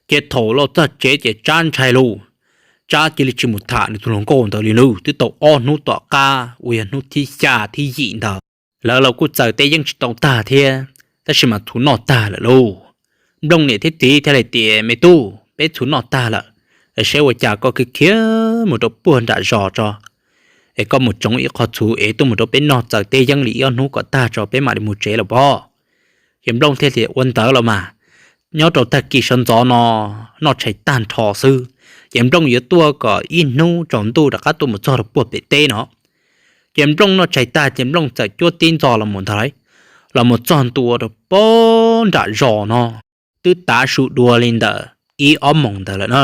Ces thaum los txog tsev ces Tsab ntshai lauj, Tsab cia li tsis mus tham nws tus hluas nkauj ntawd li lauj. Twb tau ob hnub tom qab uas yog hnub thib xya thib yim ntawd, lawv los kuj txaws teb yeeb tsis tau tag thiab, tab sis mas txhuv noj tag lawm lauj. Nplooj niam thiab txiv thiaj li tias, me tub, peb txhuv noj tag lawm, seb ua cas koj khiav khiav mus rau puag nram zos tso, es koj mus tsoov ib qho txhuv es tuaj mus rau peb noj txaws teb yeeb li ib ob hnub kom tag tso peb mam li mus tsev los pob. Ces Nplooj thiaj tias, ua ntawd los mas, nyob rau tag kis sawv ntxov no noj tshais tag nrho xwb, ces Nplooj yuav tuaj kom ib hnub tsaus ntuj rov qab tuaj mus txog rau puag pem teb no. Ces Nplooj noj tshais tag ces Nplooj txawm cuab tib ntxo los mus ntag lauj, los mus txog ntua rau puag nram zos no, twb tav su dua li ntawm ib ob moos ntawd lawm na.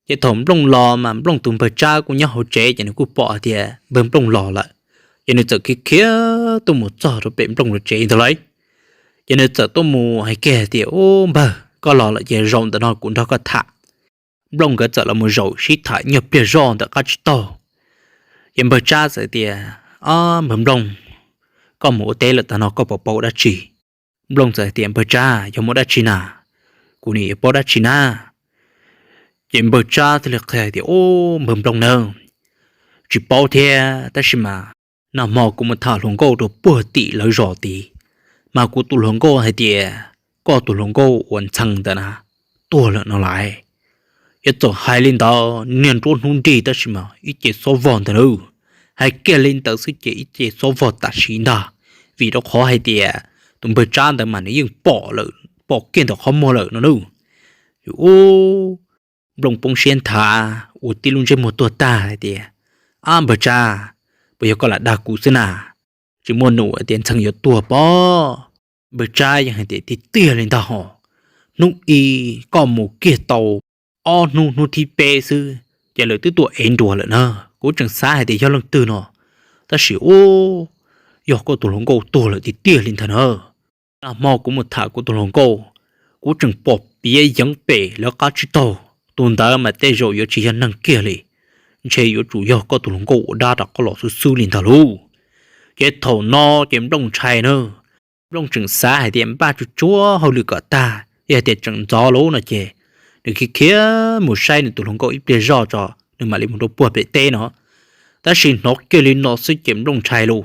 Ces thaum Nplooj los mas Nplooj tus npawg Tsab kuj nyob hauv tsev ces nws kuj pom hais tias npawg Nplooj los lawm. Ces nws txawm khiav khiav tuaj mus txog rau pem Nplooj lawv tsev ntag lauj. Ces nws txawm tuaj mus hais kiag tias, ub npawg, koj los lawm ces zaum ntawm no kuv nrog koj tham. Nplooj nkawd txawm los mus zaum sib tham nyuag pliag zoj ntawm qab tsib taug. Ces npawg Tsab txawm tias, ob npawg Nplooj, koj mus ua teb lawm tag no koj puas paub dab tsi? Nplooj txawm tias, npawg Tsab, yog muaj dab tsi na? Kuv nim yuav paub dab tsi na? Ces npawg Tsab thiaj li qhia tias, ub npawg Nplooj na, tsis paub thiab tab sis mas nag hmo kuv mus tham hluas nkauj rau puag tim lawv zos tid, mas kuv tus hluas nkauj hais tias koj tus hluas nkauj uas Ntxhee ntawd na tuag lawm no lauj. Yuav txawm hais li ntawd niag nruab hnub nrig tab sis mas ib ce xob vog ntag lauj. Hais kiag li ntawd xwb ces ib ce xob vog tam sim ntag, vim rau qhov hais tias tus npawg Tsab ntawd mas nws yeej pom lawm, pom kiag ntawm qhov muag lawm no lauj. Ces ub, Nplooj poob siab nthav ua tib lub ntsej muag tuag tag hais tias, ab npawg Tsab, puas yog koj lam dag kuv xwb na? Tsis muaj num tias Ntxhee yuav tuag pob. Npawg Tsab yeej hais tias tiag tiag li ntag hos, hnub i koj mus kiag tau ob hnub, hnub thib peb xwb ces lawv twb tuaj ev nruas lawm na. Kuv tseem xav hais tias yog leej twg no, tab sis ub, yog koj tus hluas nkauj tuag lawm tiag tiag li ntag na. Nag hmo kuv mus tham kuv tus hluas nkauj, kuv tseem pom piav yeev pem lawv qab tsib taug, tus ntawd mas tej zaum yuav tsis yog neeg kiag li. ntshe yuav tsum yog koj tus hluas nkauj ua dab rov qab los xwb xwb li ntag lauj. Ces thaum no ces Nplooj ntshai na, Nplooj tseem xav hais tias npaj tsuag tsuag hauj lwm kom tag, yog hais tias tseem ntxov lawm no ces nws khiav khiav mus saib nws tus hluas nkauj ib pliag zoj tso, nws mam li mus rau puag pem teb no. Tab sis hnov kiag li no xwb ces Nplooj ntshai lauj.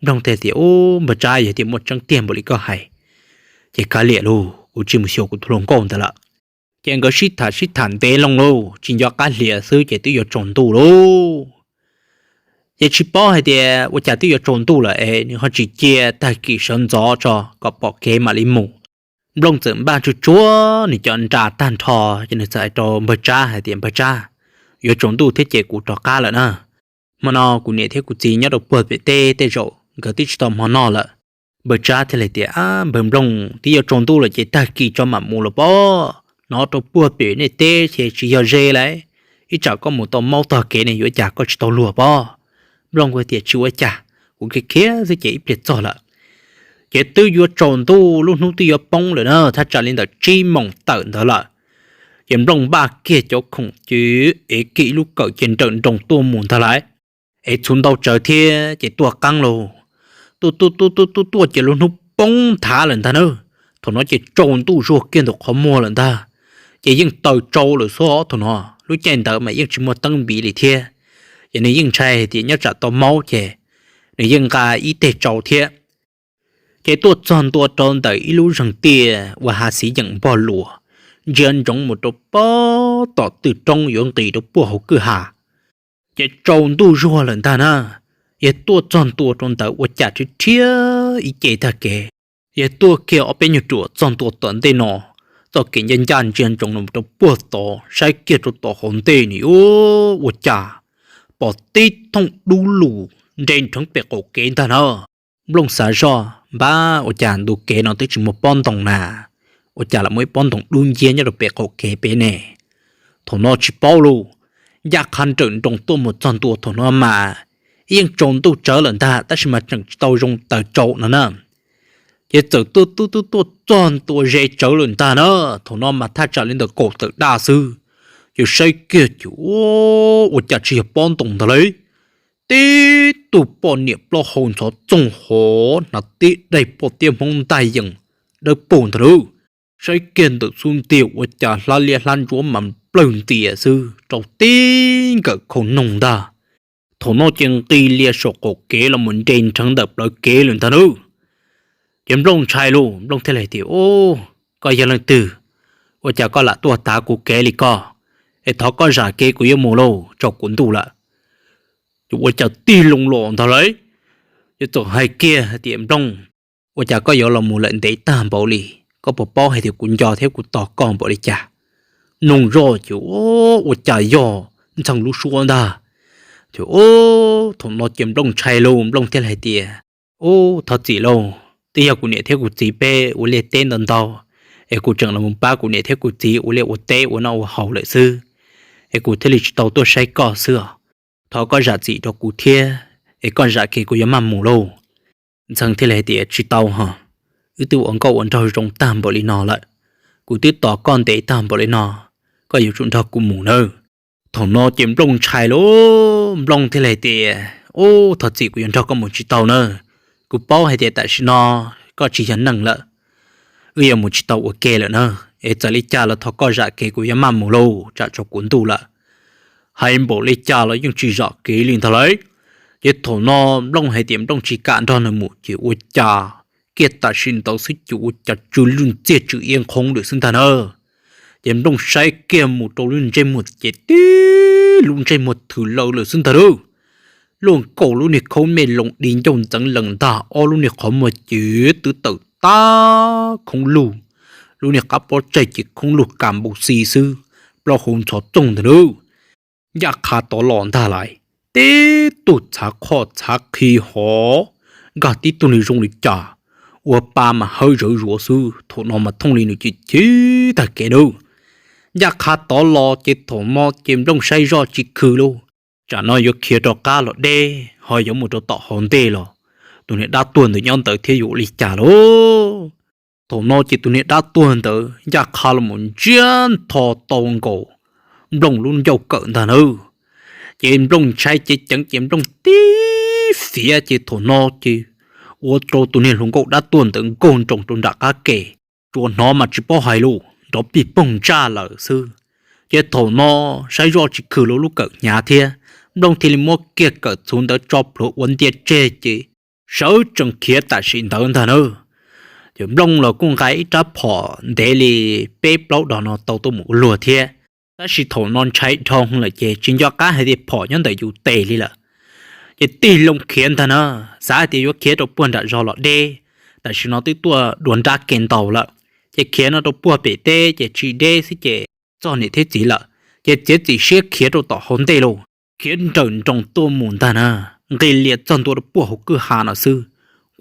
Nplooj thiaj tias, Ub, npawg Tsab, yog tias muaj tseeb tiag npaum li koj hais ces kav liam lauj, kuv tsis mus xyuas kuv tus hluas nkauj ntawd lawm. Ces nkawd sib tham sib tham ntev loo lauj, tsis nco qab hlias xwb ces twb yuav tsaus ntuj lauj. Ces tsis paub hais tias ua cas twb yuav tsaus ntuj lawm es nws ho tsis cia tag kis sawv ntxov tso kom pom kev mam li mus. Nplooj txawm npaj tsuag tsuag nws cov nra tag nrho, ces nws txawm hais rau npawg Tsab hais tias, Npawg Tsab, yuav tsaus ntuj thiab ces kuv rov qab lawm na. Hmo no kuv niam thiab kuv txiv nyob rau puag pem teb, tej zaum nkawd twb tsis tau hmo noj lawm. Npawg Tsab thiaj li tias, Ab, npawg Nplooj, twb yuav tsaus ntuj lawm ces tag kis tso mam mus los pob. Hnov rau puag pem nej teb ces tsis yog ze lauj, ib tsam koj mus tau maub tog kev ne yuav cas koj tsis tau luag pob. Nplooj kuj tias, Tsis ua cas, kuv khiav khiav xwb ces ib pliag txog lawm. Ces twb yuav tsaus ntuj, lub hnub twb yuav poob lawm na, thaj tsam li ntawm tsib moos tawm ntawd lawm. Ces Nplooj npaj kiag cov khoom ces ev kiag ib lub kawm ces nrawm nroos tuaj mus ntag lauj. Ev txhuv ntau tsawv thiab ces tuaj qeeb lauj. Tuaj tuaj tuaj tuaj tuaj ces lub hnub poob nthav lawm ntag na. Thaum no ces tsaus ntuj zuag kiag ntawm qhov muag lawm ntag. Ces yeej taws tsau lawm xwb os, thaum no lub caij ntawd mas yeej tsis muaj teeb npiv li thiab. Ces nws yeej ntshai tias nyob tsam tau maub ces nws yeej nqa ib teg tsau thiab. Ces tuaj txog ntua rau ntawm ib lub zeeg tiaj uas hav xiv yeem npog luas, ntsia ntsoov mus rau pob tom twg roob yuav nqis rau puag hauv kwj ha. Ces tsaus ntuj zuag lawm ntag na, yog tuaj txog ntua rau ntawd ua cas rhiab rhiab ib ce tag kev. Yog tuaj kiag ob peb nyuag ruam txog ntua tom ntej no, txoj kev ncaj ncaj ntsia ntsoov los rau puag tod, saib kiag rau tom hauv ntej nws yuav ua cas pom tib thooj dub lug nres nrheev pem qaum kev ntag na. Nplooj xav zoj, Npab, ua cas ntu kev no twb tsis muaj pob ntoo na, ua cas lam muaj ib pob ntoo dub nciab nyob rau pem qaum kev pem ne? Thaum no tsis paub lauj, ncaj qha nrawm nroos tuaj mus txog ntua thaum no mas yeej tsaus ntuj tsawv lawm ntag, tab sis mas tseem tsis tau zoo taws tsau no na. Ces txawm tuaj tuaj tuaj tuaj txog ntua ze tsawv lawm ntag na. Thaum no mas thaj tsam li ntawm kaum tawm daj xwb, ces saib kiag ces ua cas tsis yog pob ntoo ntag lauj. Tib tug poj niam plaub hau ntxhov txoog hov hnav tib daim poj tiab Hmoob ntaj yees dawb paug ntag lauj. Saib kiag ntawm xub ntiag ua cas hlab liab hlab ntsuab mas nplawg ntias xwb rau tib nkawm khau noog ntag. Thaum no ces nqis lias saum qaum kev los mus nres nrheev ntawm plawv kev lawm ntag na. Ces Nplooj ntshai lauj, Nplooj thiaj li tias, Ub, koj yog leej twg? Ua cas koj lam tuaj tav kuv kev li koj? Es thov koj zam kev, kuv yuav mus lauj, tsaus kuv ntuj lawm. Ces ua cas tig loo los ntag lauj. Ces txawm hais kiag hais tias, Nplooj, ua cas koj yuav los mus lawm ntev tag npaum li? Koj puas paub hais tias kuv nco thiab kuv tos koj npaum li cas? Noog zoj ces ua cas yog Ntxhee lub suab ntag. Ces thaum no ces Nplooj ntshai lauj, Nplooj thiaj li hais tias, Ub, thov txim lauj, twb yog kuv niam thiab kuv txiv peb ua liaj teb ntau ntau, es kuv tseem los mus pab kuv niam thiab kuv txiv ua liaj ua teb ua noj ua haus lawm xwb, es kuv thiaj li tsis tau tuaj saib koj xwb os. Thov koj zam txim rau kuv thiab, es koj zam kev kuv yuav maj mus lauj. Ntxhee thiaj li hais tias, Tsis tau ho, wb twb ua nkauj ua nraug zoo tag npaum li no lawm, kuv twb tos koj ntev tag npaum li no, koj yuav tsum nrog kuv mus nawb. Thaum no ces Nplooj ntshai lauj, Nplooj thiaj li hais tias, Ub, thov txim, kuv yuav nrog koj mus tsis tau nawb. Kuv paub hais tias tam sim no koj tsis yog neeg lawm, wb yuav mus tsis tau ua ke lawm na. Es txawm li cas los thov koj zam kev, kuv yuav maj mus lauj, tsam tsaus kuv ntuj lawm. Hais npaum li cas los yeej tsis zam kev li ntag lauj. Ces thaum no Nplooj hais tias Nplooj tsis kam nrog nws mus ces ua cas kiag tam sim ntawd xwb ces ua cas tsw lwj ntxiag tsw iab nqhoob lawm xwb ntag na. Ces Nplooj saib kiag mus rau lub ntsej muag ces tib lub ntsej muag thwm lawm lawm xwb ntag lauj. Luaj nkaus lub niag khaub mej loo di ncauj ntxeev lees ntag, ob lub niag qhov muag ces twb tawm tab khoob lug, lub niag qab pob tsaig ces khoob lug kas npau xi xwb, plaub hau ntxhov txoog ntag lauj. Ncaj qha tod los ntag lauj, tib tug txhav qhoj txhav qhi hov, nkag tib tug niag zoo li cas, ua pa mas hawb zawv zuav xwb. Thaum no mas thooj li nws chim chim tag kev nawb. Ncaj qha tod los ces thaum no ces Nplooj saib zoj tsis khw lauj, tsam no yuav khiav rov qab los deb ho yuav mus rau tom hauv ntej los tus niag dab tuag ntawd nyob ntawd thiab yuav ua li cas lauj. Thaum no ces tus niag dab tuag ntawd ncaj qha los mus ntsiab ntho tau nkaus Nplooj lub ncauj kawm ntag nawb. Ces Nplooj ntshai ceev ceev ces Nplooj tib fiav ces thaum no ces ua rau tus niag hluas nkauj dab tuag ntawd nkaug nroos rau nram qab ke, tsuas hnov mas tsis paub hais lus nrov pig poog ntsaj lawm xwb. Ces thaum no saib zoj tsis khwm lub kawm hnyav thiab, Nplooj thiaj li muab kiag kawm txhuv ntawd tso plhuav ua ntia tseg ces sawv tsees khiav tam sim ntawd ntag na. Ces Nplooj los kuj nqa ib rab phom ntev li peb plaub dos no tau tuaj mus ua luag thiab, tab sis thaum no ntshai dhau lawm ces tsis nco qab hais tias phom nyob ntawm yus tes li lawm. Ces tig loo khiav ntag na, xav hais tias yuav khiav rau puag nram zos los deb, tam sim no twb tuaj dua nrab ke ntau lawm, ces khiav no rau puag pem teb ces tsis deb xwb ces txog niam thiab txiv lawm, ces txiav txim siab khiav rau tom hauv ntej lauj. Khiav nrawm nroos tuaj mus ntag na, nqis lias txog ntua rau puag hauv kwj ha no xwb,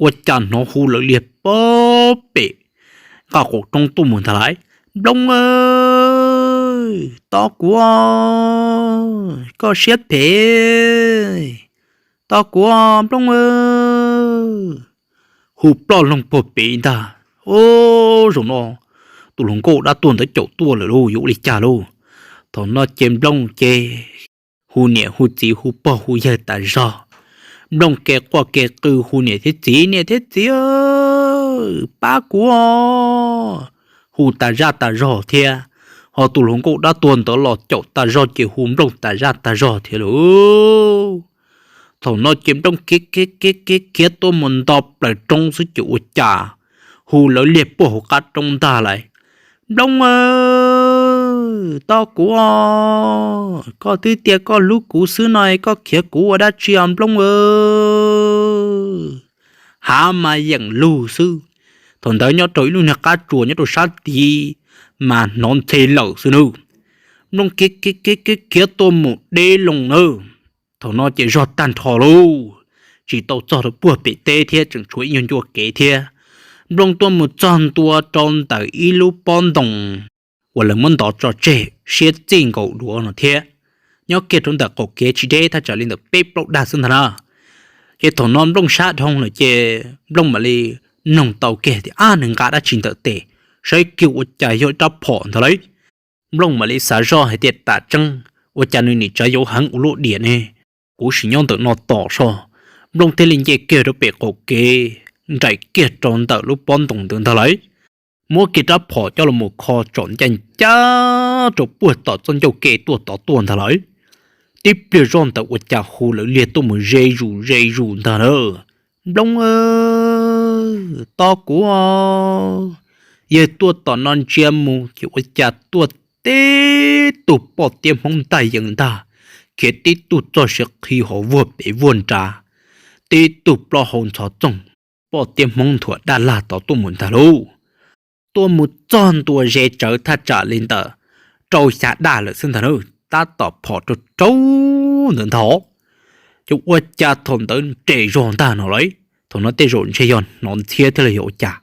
ua cas hnov hu lawv liag puag pem nqaj qaum roob tuaj mus ntag lauj. Nplooj, tos kuv, koj siab phem, tos kuv, Nplooj. Hu ploj loog puag pem ntag. Ub, zaum no tus hluas nkauj dab tuag ntawd caum tuaj lawm lauj, yuav ua li cas lauj? Thaum no ces Nplooj ces hu niam hu txiv hu pog hu yawg tas zog. Nplooj kev quaj kev qw hu niam thiab txiv, niam thiab txiv, pab kuv, hu tas zaj tas zog thiab. Ho tus hluas nkauj dab tuag ntawd los caum tas zog ces hu Nplooj tas zaj tas zog thiab lauj. Thaum no ces Nplooj khiav khiav khiav khiav tuaj mus nto plaws roob xwb ces ua cas hu lawv liag puag hauv qab roob ntag lauj. Nplooj, tos kuv, koj twb tias koj hlub kuv xwb no, koj khiav kuv ua dab tsi os Nplooj? Hav mas yeem lug xwb. Thaum ntawd nyob rau ib lub niag qab tsuas nyob rau sab tid mas hnov ntxhe lawm xwb nawb. Nplooj khiav khiav khiav khiav tuaj mus deb loo nawb. Thaum no ces zog tag nrho lauj, tsis tau txog rau puag pem teb thiab, tseem tshuav ib nyuag ncua kev thiab. Nplooj tuaj mus txog ntua rau ntawm ib lub pob ntoo uas lawv muab ntov tso tseg siab txij nkaus duav no thiab, nyob kiag rau ntawm qaum kev tsis deb thaj tsam li ntawm peb plaub dag xwb ntag na. Ces thaum no Nplooj sab dhau lawm ces Nplooj mam li noog tau kiag tias, ab, nws nqa dab tsi ntawm tes, saib kiag ua cas yog ib rab phom ntag lauj. Nplooj mam li xav zoj hais tias tam tseeb ua cas nws nim tsav yauv heev ua luaj diam ne, kuv sim nyob ntawm no tos soj. Nplooj thiaj li nce kiag rau pem qaum kev, nraim kiag rau ntawm lub pob ntoo ntawd ntag lauj. Muab kiag rab phom coj los mus kho tsom ncaj ncaj rau puag tom txoj ncauj ke tuaj tod tuaj ntag lauj. Tib pliag zoj ntawd ua cas hu lawv liag tuaj mus ze zus ze zus ntag na. Nplooj, tos kuv, yawg tuaj tom no ntsia mus ces ua cas tuaj tib tug poj tiab Hmoob ntaj yees ntag, khiav tib tug txoj siav qhi hauv vuag pem vuag nrad, tib tug plaub hau ntxhov txoog, poj tiab Hmoob nthuav daj lag tod tuaj mus ntag lauj. Tuaj mus txog ntua ze tsawv thaj tsam li ntawm rau xya daj lawm xwb ntag na, tab tom phom rau rau ntawd ntag. Ces ua cas thaum ntawd nres zog ntag no lauj. Thaum no tej zaum ntshe yog hnov ntxhiab thiab los yog ua cas,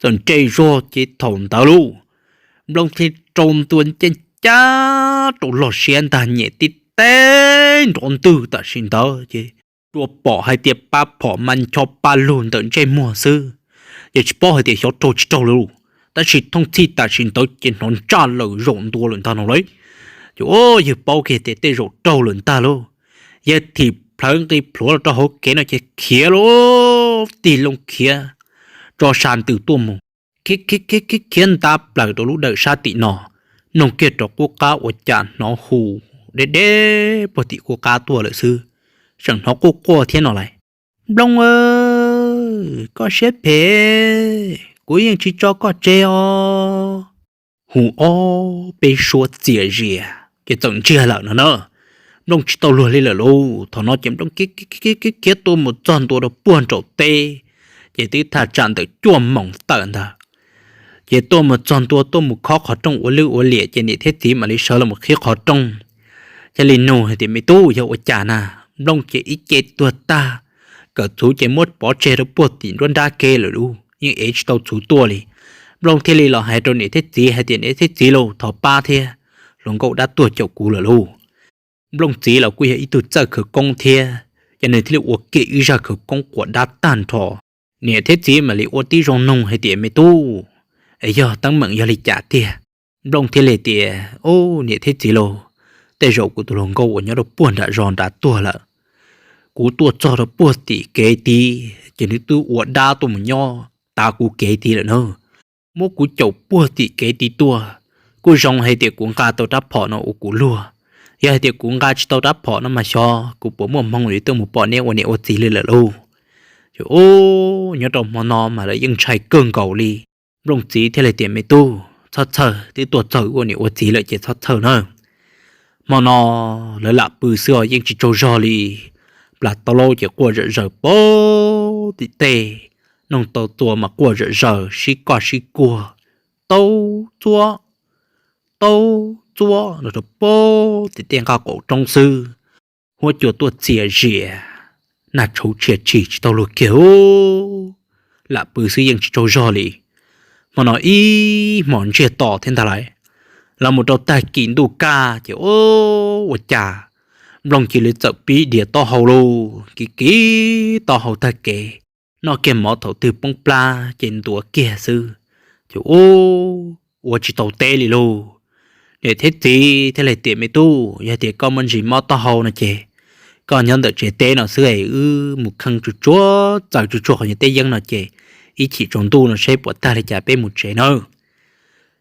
txawm nres zog ces thaum ntawd lauj, Nplooj thiaj rau ntua ncaj ncaj rau log siab ntag, nyem tib teb nrov ntwg tam sim ntawd ces tsuas pom hais tias pab phom mas ncho pa lug ntawm ntsej muag xwb, ces tsis paub hais tias xyov raug tsis raug li lauj. Tab sis thooj txhij tam sim ntawd ces hnov ntsaj lawm zaum ntua lawm ntag no lauj. Ces yawg paub kiag tias tej zaum raug lawm ntag lauj. Yawg thim plhawv nqis plhuav los rau hauv kev no ces khiav lauj, tig loo khiav tso sa ntws tuaj mus, khiav khiav khiav khiav khiav ntav plaws rau lub dawm sab tim no, noog kiag rau qub qab ua cas hnov hu deb deb puag tim qub qab tuaj lawm xwb, tseem hnov quaj quaj thiab no lauj. Nplooj, koj siab phem, kuv yeej tsis tso koj tseg os. Hu ob peb suab txias zias ces txawm ntsiag lawm no na. Nplooj tsis tau luag li lawm lauj. Thaum no ces Nplooj khiav khiav khiav khiav tuaj mus txog ntua rau puag nraum teb, ces twb thaj tsam ntawm cuaj moos tawm ntag. Ces tuaj mus txog ntua tuaj mus khob qhov rooj ua lwj ua liam ces niam thiab txiv mam li sawv los mus qhib qhov rooj. Thiaj li nug hais tias, me tub, yog ua cas na? Nplooj ces ib ce tuag tag, kawm txhuv ces muab pov tseg rau puag tim nruab nrab ke lawm lauj, yeej ev tsis tau txhuv tuaj li. Nplooj thiaj li los hais rau niam thiab txiv hais tias, niam thiab txiv lauj, thov pab thiab, hluas nkauj dab tuag caum kuv lawm lauj. Nplooj txiv los kuj yog ib tug txawj khawv koob thiab, ces nws thiaj li ua kiag ib zaj khawv koob quas dab tag nrho. Niam thiab txiv mam li ua tib zoo noog hais tias, me tub, es yog teeb meem yog li cas tiag? Nplooj thiaj li tias, ub, niam thiab txiv lauj, tej zaum kuv tus hluas nkauj uas nyob rau puag nram zos nrad tuag lawm. Kuv tuaj txog rau puag tim kev tid ces nws twb ua dab tuaj mus nyob tav kuv kev tid lawm na. Muab kuv caum puag tim kev tid tuaj. Kuj zoo hais tias kuv nqa tau rab phom no ua kuv luag. Yog hais tias kuv nqa tsis tau rab phom no mas xyov kuv puas muaj hmoo yuav tuaj mus pom neb ua niam ua txiv li lawm lauj. Ces ub, nyob rau hmo no mas lawv yeej ntshai kawg nkaus li. Nplooj txiv thiaj li tias, Me tub, txhob txhawj, twb tuaj txog ua niam ua txiv lawm ces txhob txhawj na. Hmo no lawv lam pw xwb os, yeej tsis tsaug zog li. Plas tau laub ces quaj zom zaws pab tim tej, noog tau tua mas quaj zom zaws sib koj sib kuag, taub txuab, taub txuab no rau pab tim tej nqaj qaum roob xwb. Huab cua tuaj txias zias, nag tshauv tshia tshis tsis tau luag kiag ub. Lam pw xwb yeej tsis tsaug zog li. Hmo no ib hmos ntsiag to thiab ntag lauj. Los mus rau tag kis ntuj kaj ces ub, ua cas Nplooj cia li txawm pib dias taub hau lauj, kiv kiv taub hau tag kev, noj kiag mov thaum twg poob plab ces ntuav kiag xwb. Ces ub, ua tsis tau teb li lauj. Niam thiab txiv thiaj li tias, Me tub, yog tias koj muaj ntsis mob taub hau no ces koj nyob ntawm tsev teb no xwb es wb mus kheej tsuag tsuag, txaws tsuag tsuag qhov nyuag teb yeeb no ces ib chim tsaus ntuj no seb puas tag li cas peb mus tsev nawb.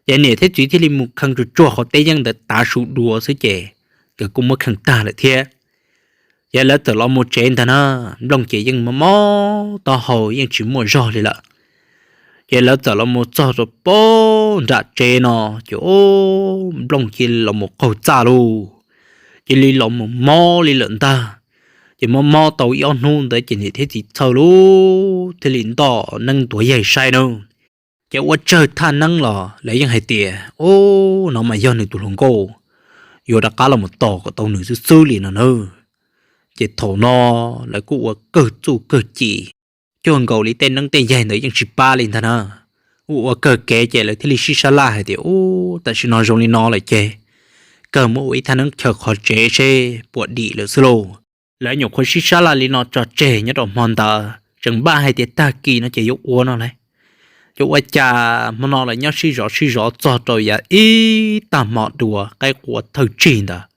Ces niam thiab txiv thiaj li mus kheej tsuag tsuag qhov teb yeeb ntawd tav su dua xwb ces nkawd kuj muab kheej tag lawm thiab. Ces lawv txawm los mus tsev ntag na. Nplooj ces yeej mob mob taub hau yeej tsis muaj zog li lawm. Ces lawv txawm los mus txog rau pab nram tsev no ces ub, Nplooj cia li los mus qaug txaj lauj, cia li los mus mob li lawm ntag. Ces mob mob tau ib ob hnub ntawd ces niam thiab txiv txhawj lauj, thiaj li ntoj neeb ntuav yaig saib na. Ces ua tsawg thaj neeb los lawv yeej hais tias, Ub, no mas yog nws tus hluas nkauj yuav rov qab los mus tos kom tau nws xwb xwb li no na. Ces thaum no lawv kuj ua kawg txuj kawg ci, cuag nkaus li tej neeb tej yaig ntawd yeej tsis pab li ntag na. Ua ua kawg kev ces lawv thiaj li sib sab laj hais tias, Ub, tam sim no zoo li no lawm ces kawg muab ua ib thaj neeb chaw qhov tsev seb puas dim lawm xwb lauj. Lawv nyuam qhuav sib sab laj li no tso tseg nyob rau hmo ntawd, tseem npaj hais tias tag kis no ces yuav ua no lauj. Ces ua cas hmo no lawv nyob sib zov sib zov txog rau yav ib tag hmo dua qaib qua thawj tsig ntawd,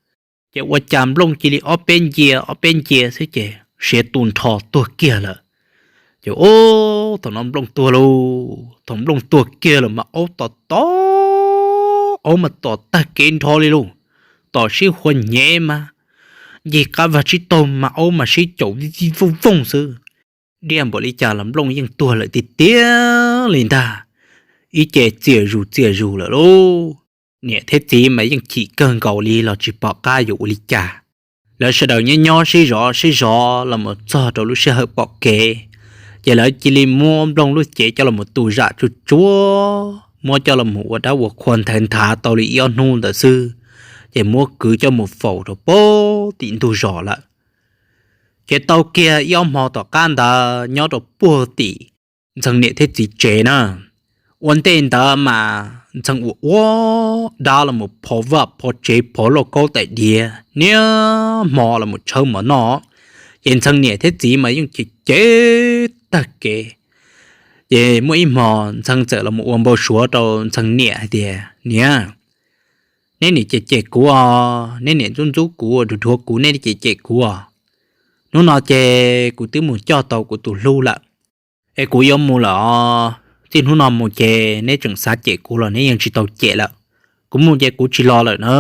ces ua cas Nplooj cia li ob peb ncia ob peb ncia xwb ces siav tu nrho tuag kiag lawm. Ces ub, thaum no Nplooj tuag lauj. Thaum Nplooj tuag kiag lawm mas aub tom tom, aub mas tom tag kev nrho li lauj. Tom sib hua nyev mas ncig qab vag tsib taug mas aub mas sib caum vij vij vooj vooj xwb. Diaj npaum li cas los Nplooj yeej tuag lawm tiag tiag li ntag. Ib ce txias zus txias zus lawm lauj. Niam thiab txiv mas yeej chim kawg nkaus li los tsis pom qab yuav ua li cas. Lawv sawv daws nyob nyob sib zov sib zov los mus txog rau lub sij hawm pom kev, ces lawv cia li muab Nplooj lub cev coj los mus tu zam tsuag tsuag, muab coj los mus ua dab ua qhua nthav nthav tau li ib ob hnub ntawd xwb, ces muab kwv coj mus faus rau pab tim ntug zos lawm. Ces tau kiag ib ob hmo tom qab ntawd nyob rau puag tim Ntxhee niam thiab txiv tsev na, ua ntej ntawd mas Ntxhee ua ua dab los mus phov vaj phov tsev phov lauj kaub tais diav niaj hmo los mus tshawb mov noj. Ces Ntxhee niam thiab txiv mas yeej cem cem tag kev. Ces muaj ib hmo Ntxhee txawm los mus ua npau suav rau Ntxhee niam hais tias, Niam, neb niam cem cem kuv os, neb niam ntxub ntxub kuv, dhuav dhuav kuv, neb cem cem kuv os. Hnub no ces kuv twb mus coj tau kuv tus hlub lawm, es kuv yuav mus lawm os. Txij hnub no mus ces neb tseem xav cem kuv los neb yeej tsis tau cem lawm. Kuv mus ces kuv tsis los lawm na.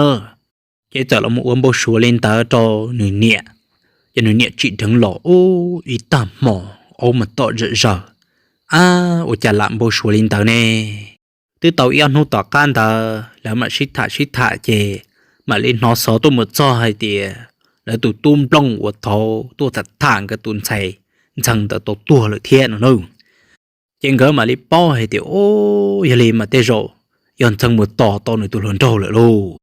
Ces txawm los mus ua npau suav li ntawd rau nws niam. Ces nws niam tsim dheev los ub ib tag hmo, aub mas tom zom zaws. Ab, ua cas lam npau suav li ntawd ne? Twb tau ib ob hnub tom qab ntawd lawv mam sib tham sib tham ces mam li hnov xov tuaj mus txog hais tias lawv tus tub Nplooj uas thaud tuaj tham tham nkawd tus ntxhais Ntxhee ntawd tau tuag lawm thiab no na. Ces nkawd mam li paub hais tias, Ub, yog li mas tej zaum yog Ntxhee mus tos tau nws tus hluas nraug lawm lauj.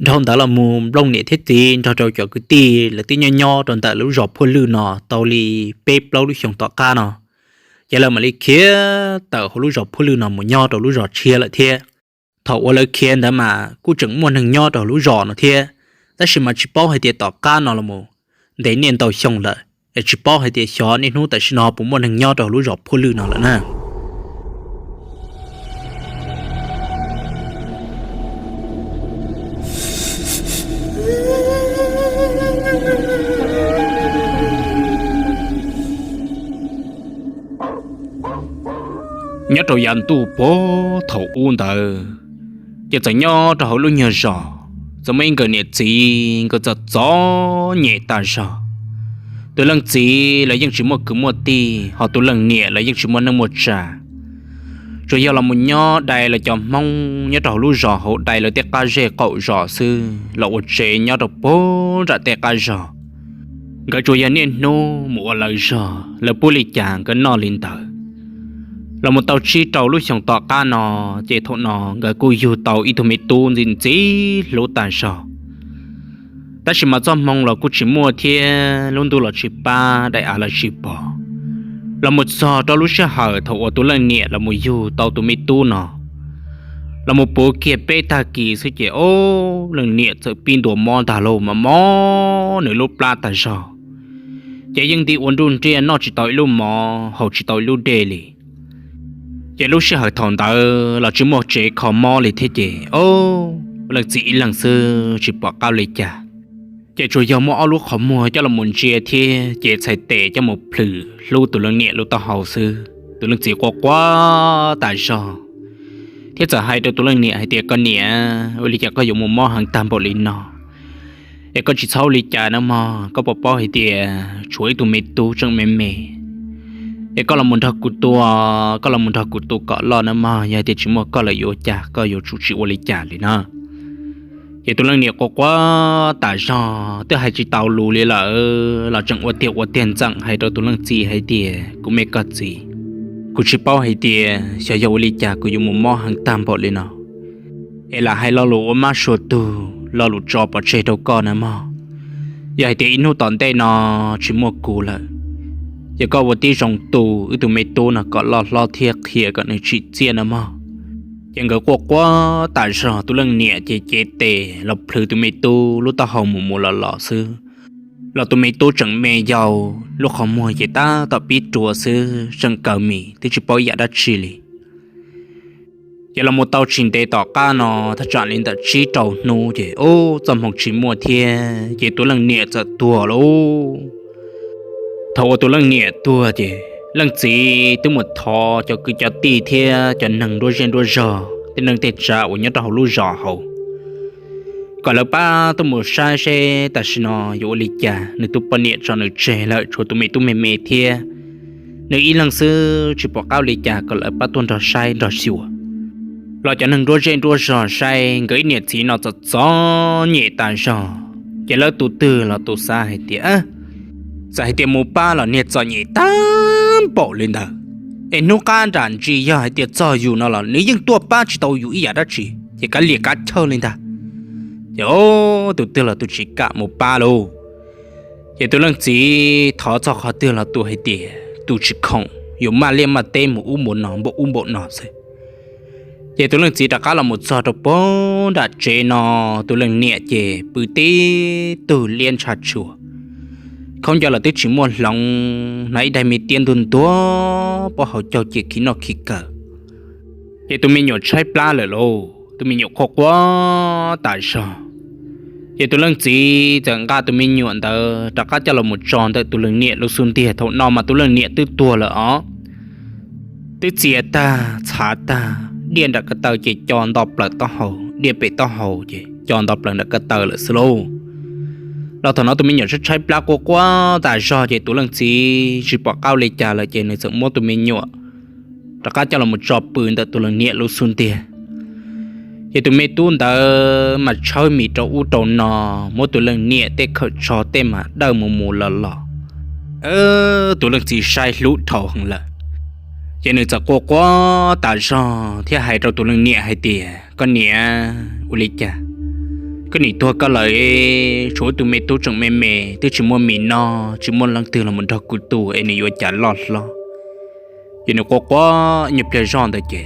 Dhau ntawd los mus Nplooj niam thiab txiv nrog rau cov kwv tij lawv twb nyob nyob rau ntawm lub zos Phuaj Lwj no tau li peb plaub lub xyoo tom qab no, ces lawv mam li khiav tawm hauv lub zos Phuaj Lwj no mus nyob rau lub zos tshiab lawm thiab. Thaum uas lawv khiav ntawd mas kuj tseem muaj neeg nyob rau lub zos no thiab, tab sis mas tsis paub hais tias tom qab no los mus ntev niaj ntau xyoo lawm, es tsis paub hais tias xyov niaj hnub tam sim no puas muaj neeg nyob rau lub zos Phuaj Lwj no lawm na. Nyob rau yav ntuj puag thaum ub ntawd, ces txawm nyob rau hauv lub nyuag zos, txawm muaj ib nkawm niam txiv nkawd txawm txom nyem tas zog. Tus leej txiv los yeej tsis muaj kwv muaj tij, ho tus leej niam los yeej tsis muaj neej muaj tsa. Tsuas yog los mus nyob dai lawv cov Hmoob nyob rau hauv lub zos hauv, dai lawv tej qab zej qaum zos xwb, los ua tsev nyob rau puag nram tej qab zos. Nkawd tsuas yog niaj hnub mus ua lawv zog, lawv pub li cas nkawd noj li ntawd. Los mus tau tsib rau lub xyoos tom qab no, ces thaum no nkawd kuj yug tau ib tug me tub ntxim ntxim hlub tas zog. Tab sis mas txoj hmoo los kuj tsis muaj thiab, lub ntuj los tsis pab, daim av los tsis pom. Los mus txog rau lub sij hawm thaum uas tus leej niam los mus yug tau tus me tub no, los mus puv kiag peb tag kis xwb ces ob, leej niam txawm pib ntuas mob ntag lauj, mas mob nws lub plab tas zog. Ces yeej nti ua nruj nriaj, noj tsis tau ib lub mov, haus tsis tau ib lub dej li. Ces lub sij hawm thaum ntawd los tsis muaj tsev kho mob li thiab ces ob, leej txiv ib leeg xwb tsis pom qab li cas. Ces tsuas yog muab ob lub qhov muag coj los mus ntsia thiab ces txhais tes coj mus plhws hlub tus leej niam lub taub hau xwb. Tus leej txiv quaj quaj tas zog thiab txawm hais rau tus leej niam hais tias, Koj niam, ua li cas koj yuav mus mob heev tag npaum li no? Es koj tsis txhob ua li cas nawb mog, koj puas paub hais tias tshuav ib tug me tub tseem me me, es koj los mus nrog kuv tua, koj los mus nrog kuv tu kom loj nawb mog, yog tias tsis muaj koj lawm yuav ua cas, koj yuav tsum tsis ua li cas li na. Ces tus leej niam quaj quaj tas zog twb hais tsis tau lus li lawm los tseem ua tiag ua tiag ntxeem hais rau tus leej txiv hais tias, Kuv me koj txiv, kuv tsis paub hais tias xyov yog ua li cas kuv yuav mus mob heev tag npaum li no, es lam hais lo lus ua mab sua tug, lo lus tso pov tseg rau koj nawb mog. Yog hais tias ib hnub tom ntej no tsis muaj kuv lawm, ces koj ua tib zoo tu wb tug me tub no kom loj hlob thiab qhia kom nws tsim txiaj nawb mog. Ces nkawd quaj quaj tas zog, tus leej niam ces cev tes los plhws tus me tub lub taub hau mus mus los los xwb, los tus me tub tseem me yau, lub qhov muag ces tab tom pib rua xwb, tseem kaw mis twb tsis paub ib yam dab tsi li. Ces los mus tau tsis ntev tom qab no, thaj tsam li ntawm tsib rau hnub ces ub, txoj hmoo tsis muaj thiab ces tus leej niam txawm tuag lauj. Thaum uas tus leej niam tuag ces leej txiv twb mus thov cov kwv cov tij thiab cov neeg nruab zej nruab zog, tej neeg tej tsav uas nyob rau hauv lub zos hauv, kom lawv pab tuaj mus saib seb tam sim no yuav ua li cas, nws tus poj niam tso nws tseg lawm, tshuav tus me tub me me thiab, nws ib leeg xwb tsis pom qab ua li cas, kom lawv pab tuaj nrog saib nrog xyuas. Los cov neeg nruab zej nruab zog saib nkawd ib niam txiv no txom txom nyem tas zog, ces lawv tus twg los tus xav hais tias, txawm hais tias mus pab los niag txom nyem tag npaum li ntawd, es hnub qab nram ntsis yog hais tias txog yus no los nws yeej tuaj pab tsis tau yus ib yam dab tsi, ces kav liam kav chawj li ntag. Ces tus twg los tus tsis kam mus pab lauj. Ces tus leej txiv thov txog qhov twg los tus hais tias tus tsis khoom, yuav maj liaj maj teb mus ub mus no npaum ub npaum no xwb. Ces tus leej txiv rov qab los mus txog rau puag nram tsev no, tus leej niam ces pw tib tug liab ntsha tshua, khaub ncaws los twb tsis muaj hloov, hnav ib daim me tiab ntuag ntuag, pob hauv caug ces khiv noj khiv kaw. Ces tus me nyuam tshaib plab lawm lauj, tus me nyuam quaj quaj tas zog. Ces tus leej txiv txawm nqa tus me nyuam ntawd rov qab coj los mus tso ntawm tus leej niam lub xub ntiag. Thaum no mas tus leej niam twb tuag lawm os, twb txias tag txhav tag, diaj nram ko taw ces co nto plaws taub hau, diaj pem taub hau ces co nto plaws nram ko taw lawm xwb lauj. Los thaum no tus me nyuam tshaib tshaib plab quaj quaj tas zog ces tus leej txiv tsis pom qab ua li cas lawm ces nws txawm muab tus me nyuam rov qab coj los mus tso pw ntawm tus leej niam lub xub ntiag. Ces tus me tub ntawd mas tshawb mis rau ub rau no, muab tus leej niam tej khawm tsho tej mas dawj mus mus los los. Tus leej txiv saib hlub dhau heev lawm, ces nws txawm quaj quaj tas zog thiab hais rau tus leej niam hais tias, Koj niam, ua li cas koj niam tuag koj lawm, tshuav tus me tub tseem me me twb tsis muaj mis noj, tsis muaj leej twg los mus nrog kuv tu es nws yuav cas loj hlob? Ces nws quaj quaj ib nyuag pliag zog ntawd ces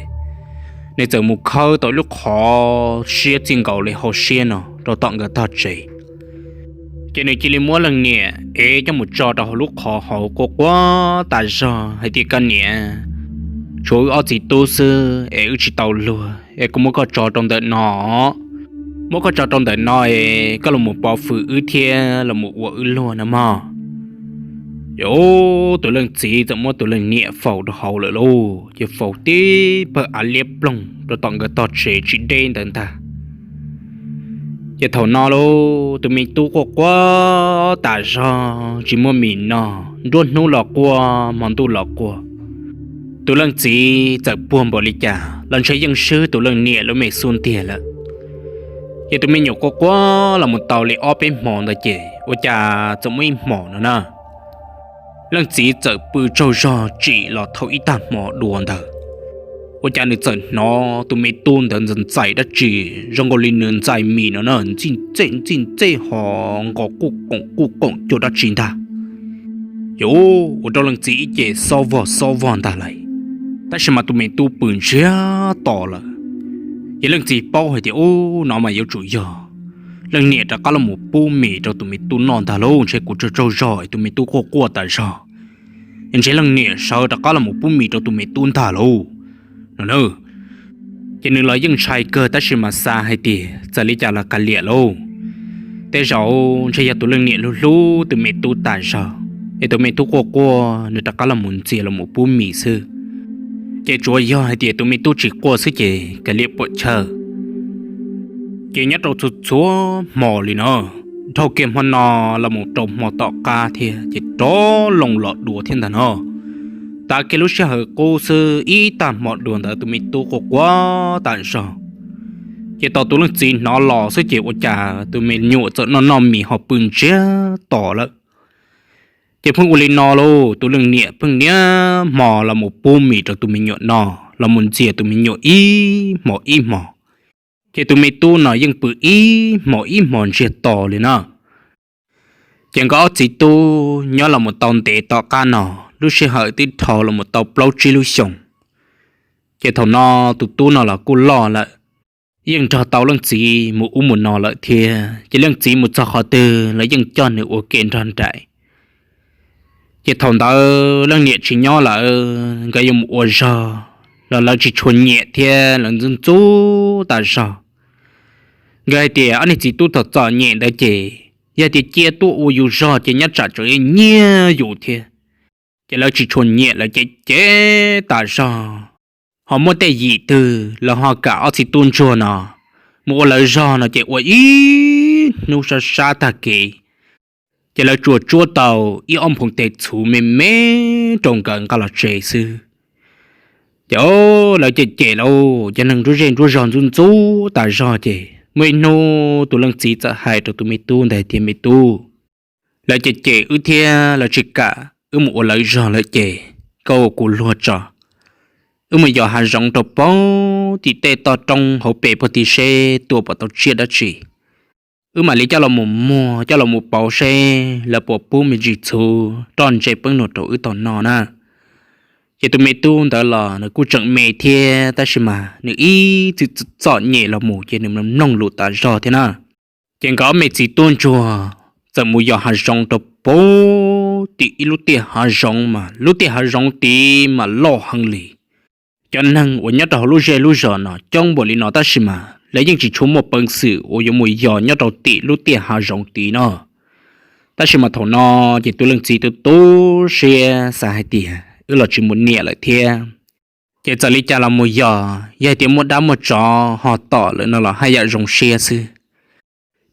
nws txawm mus khawb tau ib lub qhov siab txij nkaus li hauv siab no rau tom nkawd tog tsev. Ces nws cia li muab leej niam ev coj mus tso rau hauv lub qhov hauv, quaj quaj tas zog hais tias, Koj niam, tshuav wb ob txiv tub xwb es wb tsis tau luag, es kuv muab koj tso rau ntawm no. Muab koj tso rau ntawm no es koj los mus pov fwm wb thiab los mus ua wb luag na mog. Ces ub, tus leej txiv txawm muab tus leej niam faus rau hauv lawm lauj, ces faus tib pawg av liab ploog rau tom nkawd tog tsev tsis deb ntawd ntag. Ces thaum no lauj, tus me tub quaj quaj tas zog tsis muaj mis noj, nruab hnub los quaj hmo ntuj los quaj. Tus leej txiv txawm puag npaum li cas los ntshe yeej swb tus leej niam lub me xub ntiag lawm. Ces tus me nyuam quaj quaj los mus tau li ob peb hmo ntawd ces ua cas txawm muaj ib hmos no na, leej txiv txawm pw tsaug zog tsim los thaum ib tag hmo dua ntawd, ua cas nws txawm hnov tus me tub ntawd ntxais ntxais dab tsi zoo nkaus li nws ntxais mis no na, ntxij ntxej ntxij ntxej ho nqos quj qoom quj qoom cuag dab tsi ntag. Ces ua rau leej txiv ib ce xob vog xob vog ntag lauj. Tab sis mas tus me tub pw ntsiag to lawm, ces leej txiv paub hais tias ub, no mas yuav tsum yog leej niam rov qab los mus pub mis rau tus me tub noj ntag lauj, ntshe kuv tsaug tsaug zog es tus me tub quaj quaj tas zog, ntshe leej niam sawv rov qab los mus pub mis rau tus me tub ntag lauj no na. Ces nws los yeej ntshai kawg tab sis mas xav hais tias txawm li cas los kav liam lauj, tej zaum ntshe yog tus leej niam hlub hlub tus me tub tas zog es tus me tub quaj quaj nws rov qab los mus ntxias los mus pub mis xwb. Ces tsuas yog hais tias tus me tub tsis quaj xwb ces kav liam puam chawj. Ces nyob rau txhua txhua hmo li no, dhau kiag hmo no los mus rau hmo tom qab thiab ces rov loo los dua thiab ntag no. Tav kiag lub sij hawm qub xwb ib tag hmo dua ntawd tus me tub quaj quaj tas zog. Ces tos tus leej txiv hnov los xwb ces ua cas tus me nyuam txawm noj noj mis ho pw ntsiag to lawm. Ces pheej ua li no lauj, tus leej niam pheej niaj hmo los mus pub mis rau tus me nyuam noj, los mus ntxias tus me nyuam ib hmo ib hmo. Ces tus me tub no yeej pw ib hmo ib hmo ntsiag to li na. Ces nkawd ob txiv tub nyob los mus tau ntev tom qab no, lub sij hawm twb dhau los mus tau plaub tsib lub xyoos. Ces thaum no tus tub no los kuj loj lawm, yeej nrog tau leej txiv mus ub mus no lawm thiab, ces leej txiv mus txog qhov twg lawv yeej coj nws ua ke nrog nraim. Ces thaum ntawd leej niam tsis nyob lawm, nkawd yuav mus ua zog los lawv tsis tshua nyiam thiab lawv ntxub ntxub tas zog. Nkawd hais tias ob niag txiv tub txom txom nyem ntawd ces yog tias cia tuaj ua yus zog ces nyob tsam tseem nyiag yus thiab. Ces lawv tsis tshua nyiam, lawv cem cem tas zog. Ho muaj tej yim twg lawv ho kam ob txiv tub ntsuag no mus ua lawv zog no ces ua ib hnub sab sab tag kev, ces lawv tsuas tsuab tau ib ob nphoo tes txhuv me me rau nkawd nqa los tsev xwb. Ces lawv cem cem lauj, cov neeg nruab zej nruab zog ntxub ntxub tas zog ces muaj ib hnub tus leej txiv txawm hais rau tus me tub ntawd tias, Me tub, lawv cem cem wb thiab lawv tsis kam wb mus ua lawv zog lawm ces koj ua kuv luag tso, wb mus yos hav zoov rau pem tim tej toj roob hauv pes puag tim seb tua puas tau tsiaj dab tsi. Wb mam li coj los mus muag coj los mus pauv seb lawv puas pub me ntsis txhuv roj ntse peeb nuam rau wb tau noj na. Ces tus me tub ntawd los nws kuj tseem me thiab tab sis mas nws ib txwm txom nyem los mus ces nws mloog lus tas zog thiab na. Ces nkawd ob me txiv tub ntsuag txawm mus yos hav zoov rau pem tim ib lub tiaj hav zoov mas lub tiaj hav zoov tid mas loj heev li. Cov neeg uas nyob rau hauv lub zej lub zos no coob npaum li no tab sis mas lawv yeej tsis tshua muaj peev xwm uas yuav mus yos nyob rau tim lub tiaj hav zoov tid no. Tab sis mas thaum no ces tus leej txiv tu tu siab xav hais tias wb los tsis mus niam lawm thiab, ces txawm li cas los mus yos, yog hais tias muaj dab muaj tsov ho tom lawm no los haj yam zoo siab xwb.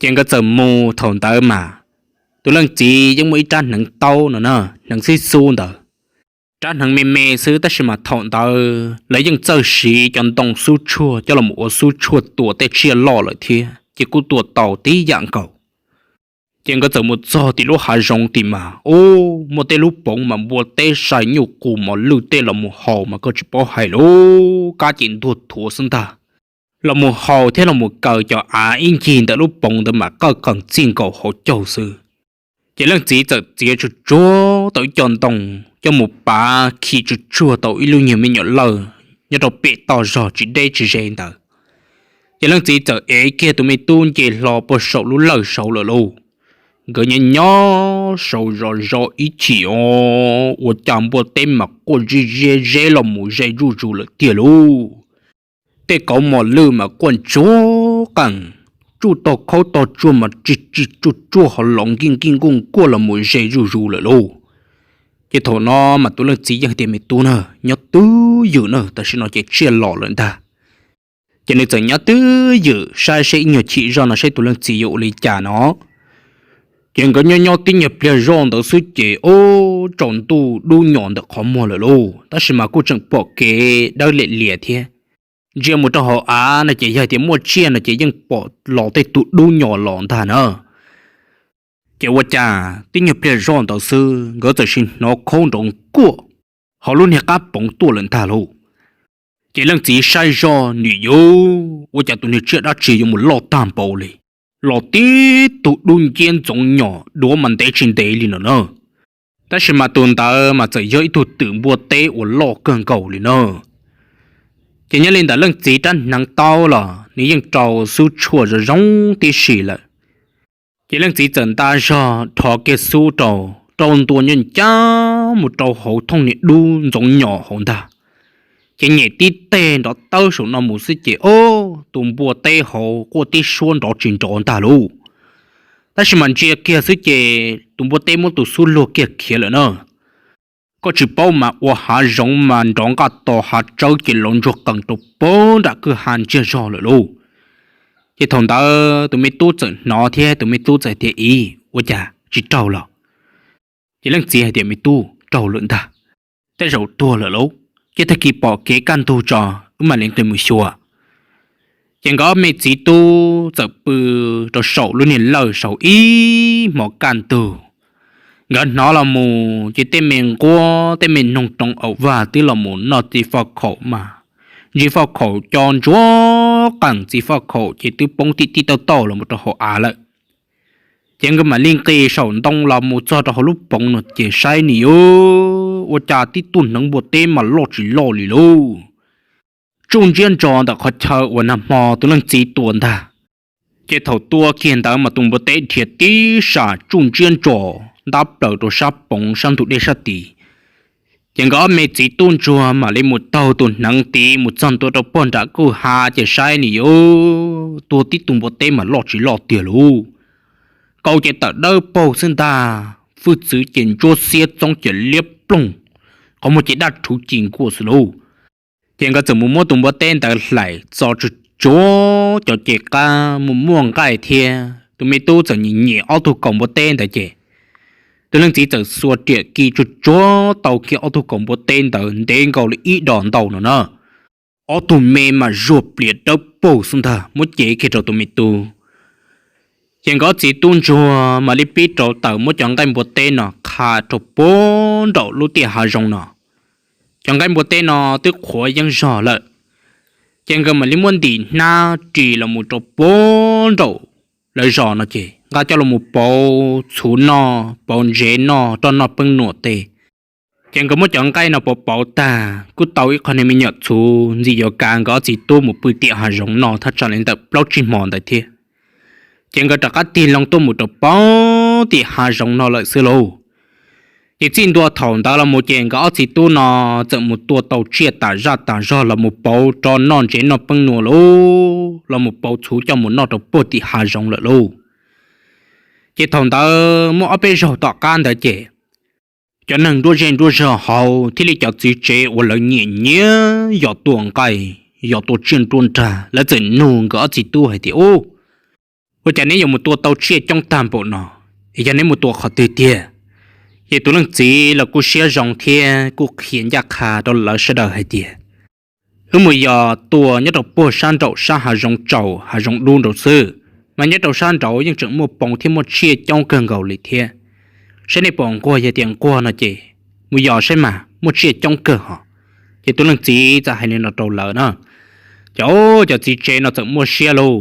Ces nkawd txawm mus thaum ntawd mas tus leej txiv yeej muaj ib rab hneev taub no na, hneev xib xub ntawd, rab hneev me me xwb tab sis mas thaum ntawd lawv yeej txawj siv cov ntoo xub tshuaj coj los ua xub tshuaj tua tej tsiaj loj lawm thiab ces kuj tua tau tib yam nkaus. Ces nkawd txawm mus txog tim lub hav zoov tim mas ub, muaj tej lub poov mas npua teb sai nyuj qus mos lwj tej los mus haus mas koj tsis paub hais lauj, kab ces ntuag thuav xwb ntag. Los mus haus thiab los mus kaw cov av ib ncig ntawm lub poov ntawd mas qawj qees txij nkaus hauv caug xwb. Ces leej txiv txawm txiav tsuag tsuag tau ib co ntoo coj mus pav khi tsuag tsuag tau ib lub nyuag me nyuam lawj nyob rau pem toj zog tsis deb tsis ze ntawd. Ces leej txiv txawm ev kiag tus me tub nce hlo puag saum lub lawj saud lawm lauj. Nkawd nyob nyob saud zov zov ib chim os, ua cas npua teb mas quaj zeb zeb zeb los mus ze zuj zus lawm tiag lauj. Tej kauv mos lwj mas quaj ntsuag qees, tsuj tog khaub tog tsuag mas tsis tsis tsuj tsuaj ho los nkij nkij nkuj nkuaj los mus ze zuj zus lawm lauj. Ces thaum no mas tus leej txiv yeej tias, Me tub na, nyob twj ywm na, tam sim no ces tsiaj los lawm ntag. Ces nws txawm nyob twj ywm saib seb ib nyuag chim zog no seb tus leej txiv yuav ua li cas no. Ces nkawd nyob nyob tib nyuag pliag zoj ntawd xwb ces ub, tsaus ntuj dub nyos ntawm qhov muag lawm lauj, tab sis mas kuj tseem pom kev dawb liam liam thiab. Ntsia mus rau hauv av no ces yog tias muaj tsiaj no ces yeej pom los tej tug dub nyos los ntag na. Ces ua cas tib nyuag pliag zoj ntawd xwb nkawd txawm sim hnov khaub nrov nkuaj hauv lub niag qab poov tuaj lawm ntag lauj. Ces leej txiv saib zoj, Nws yuav ua cas tus niag tsiaj dab tsi yuav mus loj tag npaum li, los tib tug dub nciab ntxoov nyos duav mas ntev tsis ntev li no na. Tab sis mas tus ntawd mas txawm yog ib tug twm npua teb uas loj kawg nkaus li na. Ces nyob li ntawm leej txiv rab hneev taub los nws yeej rau xub tshuaj zoo zoo tib si lawm. Ces leej txiv txawm nta zog dhos kiag xub rau, rau ntua ncaj ncaj mus rau hauv thooj niag dub ntxoov nyos hauv ntag. Ces nyem tib teg nrov tawb saum no mus xwb ces ob tug npua teb hauv quaj tib suab nrov tsis nrov ntag lauj. Tab sis mas ntsia kiag xwb ces tus npua teb muab tus xub luag kiag khiav lawm na. Koj tsis paub mas ua hav zoov mas nrov nqaj tos hav tsawb ces los ntsuag qees rau pag nram kwj ha ntsiag zog lawm lauj. Ces thaum ntawd tus me tub txawm hnov thiab tus me tub txawm tias, Ib, ua cas tsis raug los? Ces leej txiv hais tias, Me tub, raug lawm ntag, tej zaum tuag lawm lauj. Ces tag kis pom kev kaj ntug tso wb mam li nqis mus xyuas. Ces nkawd ob me txiv tub txawm pw rau saum lub niag lawj saum ib hmos kaj ntug. Nkawd hnov los mus ces tej me nquab tej me noog roo au vag twb los mus noj txiv faj khaum mas, ntsis faj khaum co ntsuag qees txiv faj khaum ces twb poob tij tij tauj tauj los mus rau hauv av lawm. Ces nkawd mam li nqis saum ntoo los mus txog rau hauv lub poov no ces saib nim, ua cas tib tug hneev npua teb mas loj tsis loj li lauj. Tsuj ntsiab ntsos ntawm qhov chaw uas nag hmo tus leej txiv tua ntag. Ces thaum tua kiag ntawd mas tus npua teb dhia tib sas tsuj ntsiab ntsos ntab plaws rau sab poov sab ntug dej sab tid. Ces nkawd ob me txiv tub ntsuag mam li mus taug tus hneev tid mus txog ntua rau pag nram kwj ha ces saib nim, tuag tib tug npua teb mas loj tsis loj tiag lauj. Kaus ces tawm dawb paug xwb ntag, hwj txwv ces ntsuab xiab txoob ces liab ploog, qhov muag ces daj rhuv ci nkuaj xwb lauj. Ces nkawd txawm mus muab tus npua teb ntawd hlais txo tsuag tsuag cov ces qab mus muaj nqaij thiab tus me tub txawm nyiam nyiam ob tug kaus npua teb ntawd ces tus leej txiv txawm xuas riam kis tsuag tsuag tau kiag ob tug kaus npua teb ntawd ntev nkaus li ib dos ntau no na. Ob tug me mas zuag plias dawb paug xwb ntag muab cev kiag rau tus me tub. Ces nkawd ob txiv tub ntsuag mam li pib rau taws muab cov nqaij npua teb no qha rau pag nraum lub tiaj hav zoov no. Cov nqaij npua teb no twb qhuav yeeb zog lawm, ces nkawd mam li muab ntim hnab ris los mus rau pag nraum lawv zos no ces nqa coj los mus pauv txhuv noj pauv ntsev noj roj noj peeb nuam tej. Ces nkawd muab cov nqaij no pauv pauv tag kuj tau ib qho niag me nyuam txhuv ntxim yuav kav nkawd ob txiv tub mus pw tiam hav zoov no thaj tsam li ntawm plaub tsib hmo ntawd thiab. Ces nkawd rov qab tig loo tuaj mus rau pag tim hav zoov no lawm xwb lauj. Ces txij ntua thaum ntawd los mus ces nkawd ob txiv tub no txawm mus tua tau tsiaj tas zaj tas zog los mus pauv roj noj ntsev noj peeb nuam lauj, los mus pauv txhuv coj mus noj rau pag tim hav zoov lawm lauj. Ces thaum ntawd muaj ob peb zaug tom qab ntawd ces cov neeg nruab zej nruab zog hauv thiaj li cov txiv tsev uas lawv nyiam nyiam yos tua nqaij, yos tua tsiaj nruab nrag, lawv txawm nug nkawd ob txiv tub hais tias, Ub, ua cas neb yuav mus tua tau tsiaj coob tag npaum no? Es yog neb mus tua qhov twg tiag? Ces tus leej txiv los kuj siab zoo thiab kuj qhia ncaj qha rau lawv sawv daws hais tias, Wb mus yos tua nyob rau puag sab nraum sab hav zoov tsaus hav zoov dub nraud xwb, mas nyob rau sab nraud yeej tseem muaj poov thiab muaj tsiaj coob kawg nkaus li thiab. Saib nej pom nquag, yog tias nquag no ces mus yos saib mas muaj tsiaj coob kawg hos. Ces tus leej txiv txawm hais li no rau lawv na, ces cov txiv tsev no txawm muaj siab lauj,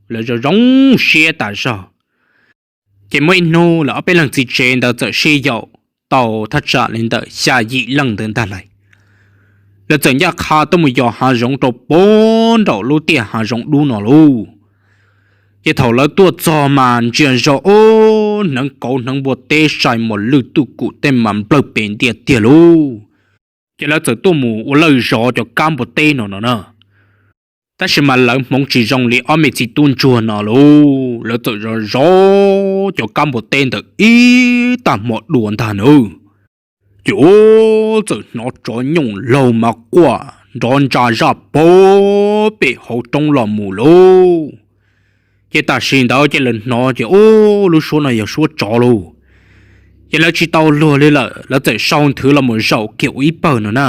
lawv zoo zoo siab tas zog. Ces muaj ib hnub lawv ob peb leeg txiv tsev ntawd txawm sib yaum tau thaj tsam li ntawm xya yim leej ntawd ntag lauj. Lawv txawm ncaj qha tuaj mus yos hav zoov rau pag nraum lub tiaj hav zoov dub no lauj. Ces thaum lawv tuaj txog mas ntsia zog ub, hneev kauv hneev npua teb sai mos lwj tuj kum tej mas nplawg pes ntiaj tiag lauj. Ces lawv txawm tuaj mus ua lawj zov cov kab npua teb no no na. Tab sis mas lawv hmoov tsis zoo li ob me txiv tub ntsuag no lauj, lawv txawm zov zov cov kab npua teb ntawd ib tag hmo dua ntag na. Ces ub, txawm hnov tsov nyooj laug mas quaj nrov ntsa zaj pag pem hauv roob los mus lauj. Ces tam sim ntawd ces lawv hnov ces ub, lub suab no yog suab tsov lauj. Ces lawv tsis tau luag li lawm, lawv txawm sau nthwv los mus zaum kiag ua ib pawg no na,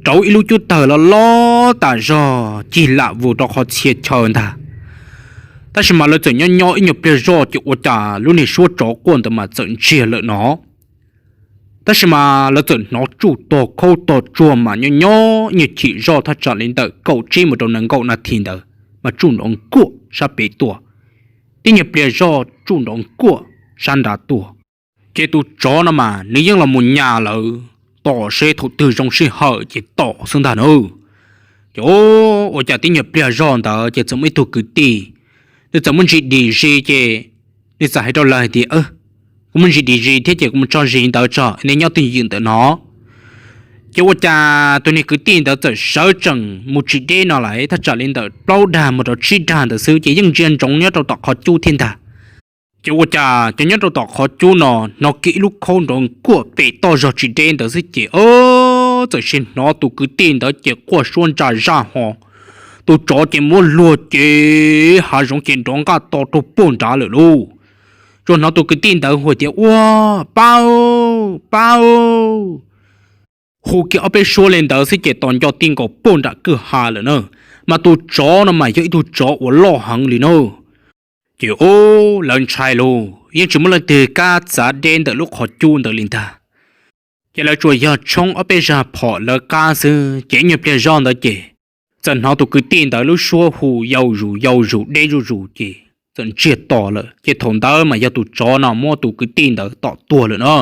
rauv ib lub cub tawg los los tas zog cig lam vus rau qhov txhia chaw ntag. Tab sis mas lawv txawm nyob nyob ib nyuag pliag zoj ces ua cas lub niag suab tsov quaj ntawd mas txawm ntsiag lawm no. Tab sis mas lawv txawm hnov tsuj tog khaub tog tsuag mas nyob nyob ib nyuag chim zoj thaj tsam li ntawm kaum tsib mus rau nees nkaum nas this ntawd mas tsuj nrov nkuaj sab pem tuaj, tib nyuag pliag zoj tsuj nrov nkuaj sab nrad tuaj. Ces tus tsov no mas nws yeej los mus nyas lawv, tos seb thaum twg zoo sij hawm ces tom xwb ntag na. Ces ua cas tib nyuag pliag zoj ntawd ces txawm muaj ib tug kwv tij, nws txawm muaj ntsis dim zis ces nws txawm hais rau lawv hais tias, kuv muaj ntsis dim zis thiab ces kuv mus tso zis ntawd tso, nej nyob twj ywm ntawm no. Ces ua cas tus niag kwv tij ntawd txawm sawv tsees mus tsis deb no lawm, thaj tsam li ntawm plaub dag mus rau tsib dag ntawd xwb ces yeej ntsia ntsoov nyob rau tom qhov cub thiab ntag. Ces ua cas cov nyob rau tom qhov cub no hnov kiag ib lub khaub nrov nkuaj pem toj zog tsis deb ntawd xwb ces txawm sim hnov tus kwv tij ntawd ces quaj suab ntsa zaj ho, tus tsov ces muab luag ces hav zoov ces nrov nqaj to rau puag nrad lawm lauj. Tsuas hnov tus kwv tij ntawd hu tias, ua, pab, pab, hu kiag ob peb suab li ntawd xwb ces tos nco ti nkaus puag nram kwj ha lawm na. Mas tus tsov no mas yog ib tug tsov uas loj heev li na. Ces ub, lawv ntshai lauj, yeej tsis muaj leej twg kam txav deb ntawm lub qhov cub ntawd li ntag. Ces lawv tsuas yog tshoob ob peb zag phom lawv qab xwb ces ib nyuag pliag zoj ntawd ces txawm hnov tus kwv tij ntawd lub suab hu yau zus yau zus deb zuj zus ces txawm ntsiag to lawm ces thaum ntawd mas yog tus tsov no muab tus kwv tij ntawd tom tuag lawm na.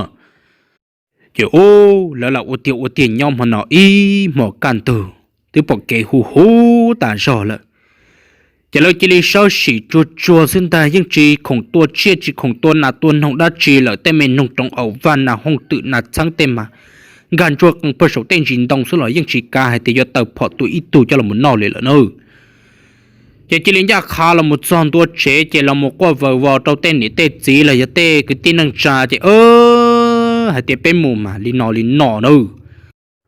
Ces ub, lawv lam ua tiag ua tiag nyob hmo no ib hmos kaj ntug twb pom kev huv huv tas zog lawm. Ces lawv cia li sawb sim tsuag tsuag xwb ntag, yeej tsis khoom tua tsiaj tsis khoom tua nas tua noog dab tsi lawm, tej me noog roov aum vaj nas hooj twm nas txheeb tej mas nkag ntsuag qees pawg saum tej ntsis ntoo xwb los yeej tsis kav hais tias yuav taws phom tua ib tug coj los noj li lawm na. Ces cia li ncaj qha los mus txog ntua tsev ces los mus quaj vawv vos rau tej niam tej txiv los yog tej kwv tij neej tsa ces hais tias peb mus mas li no li no na,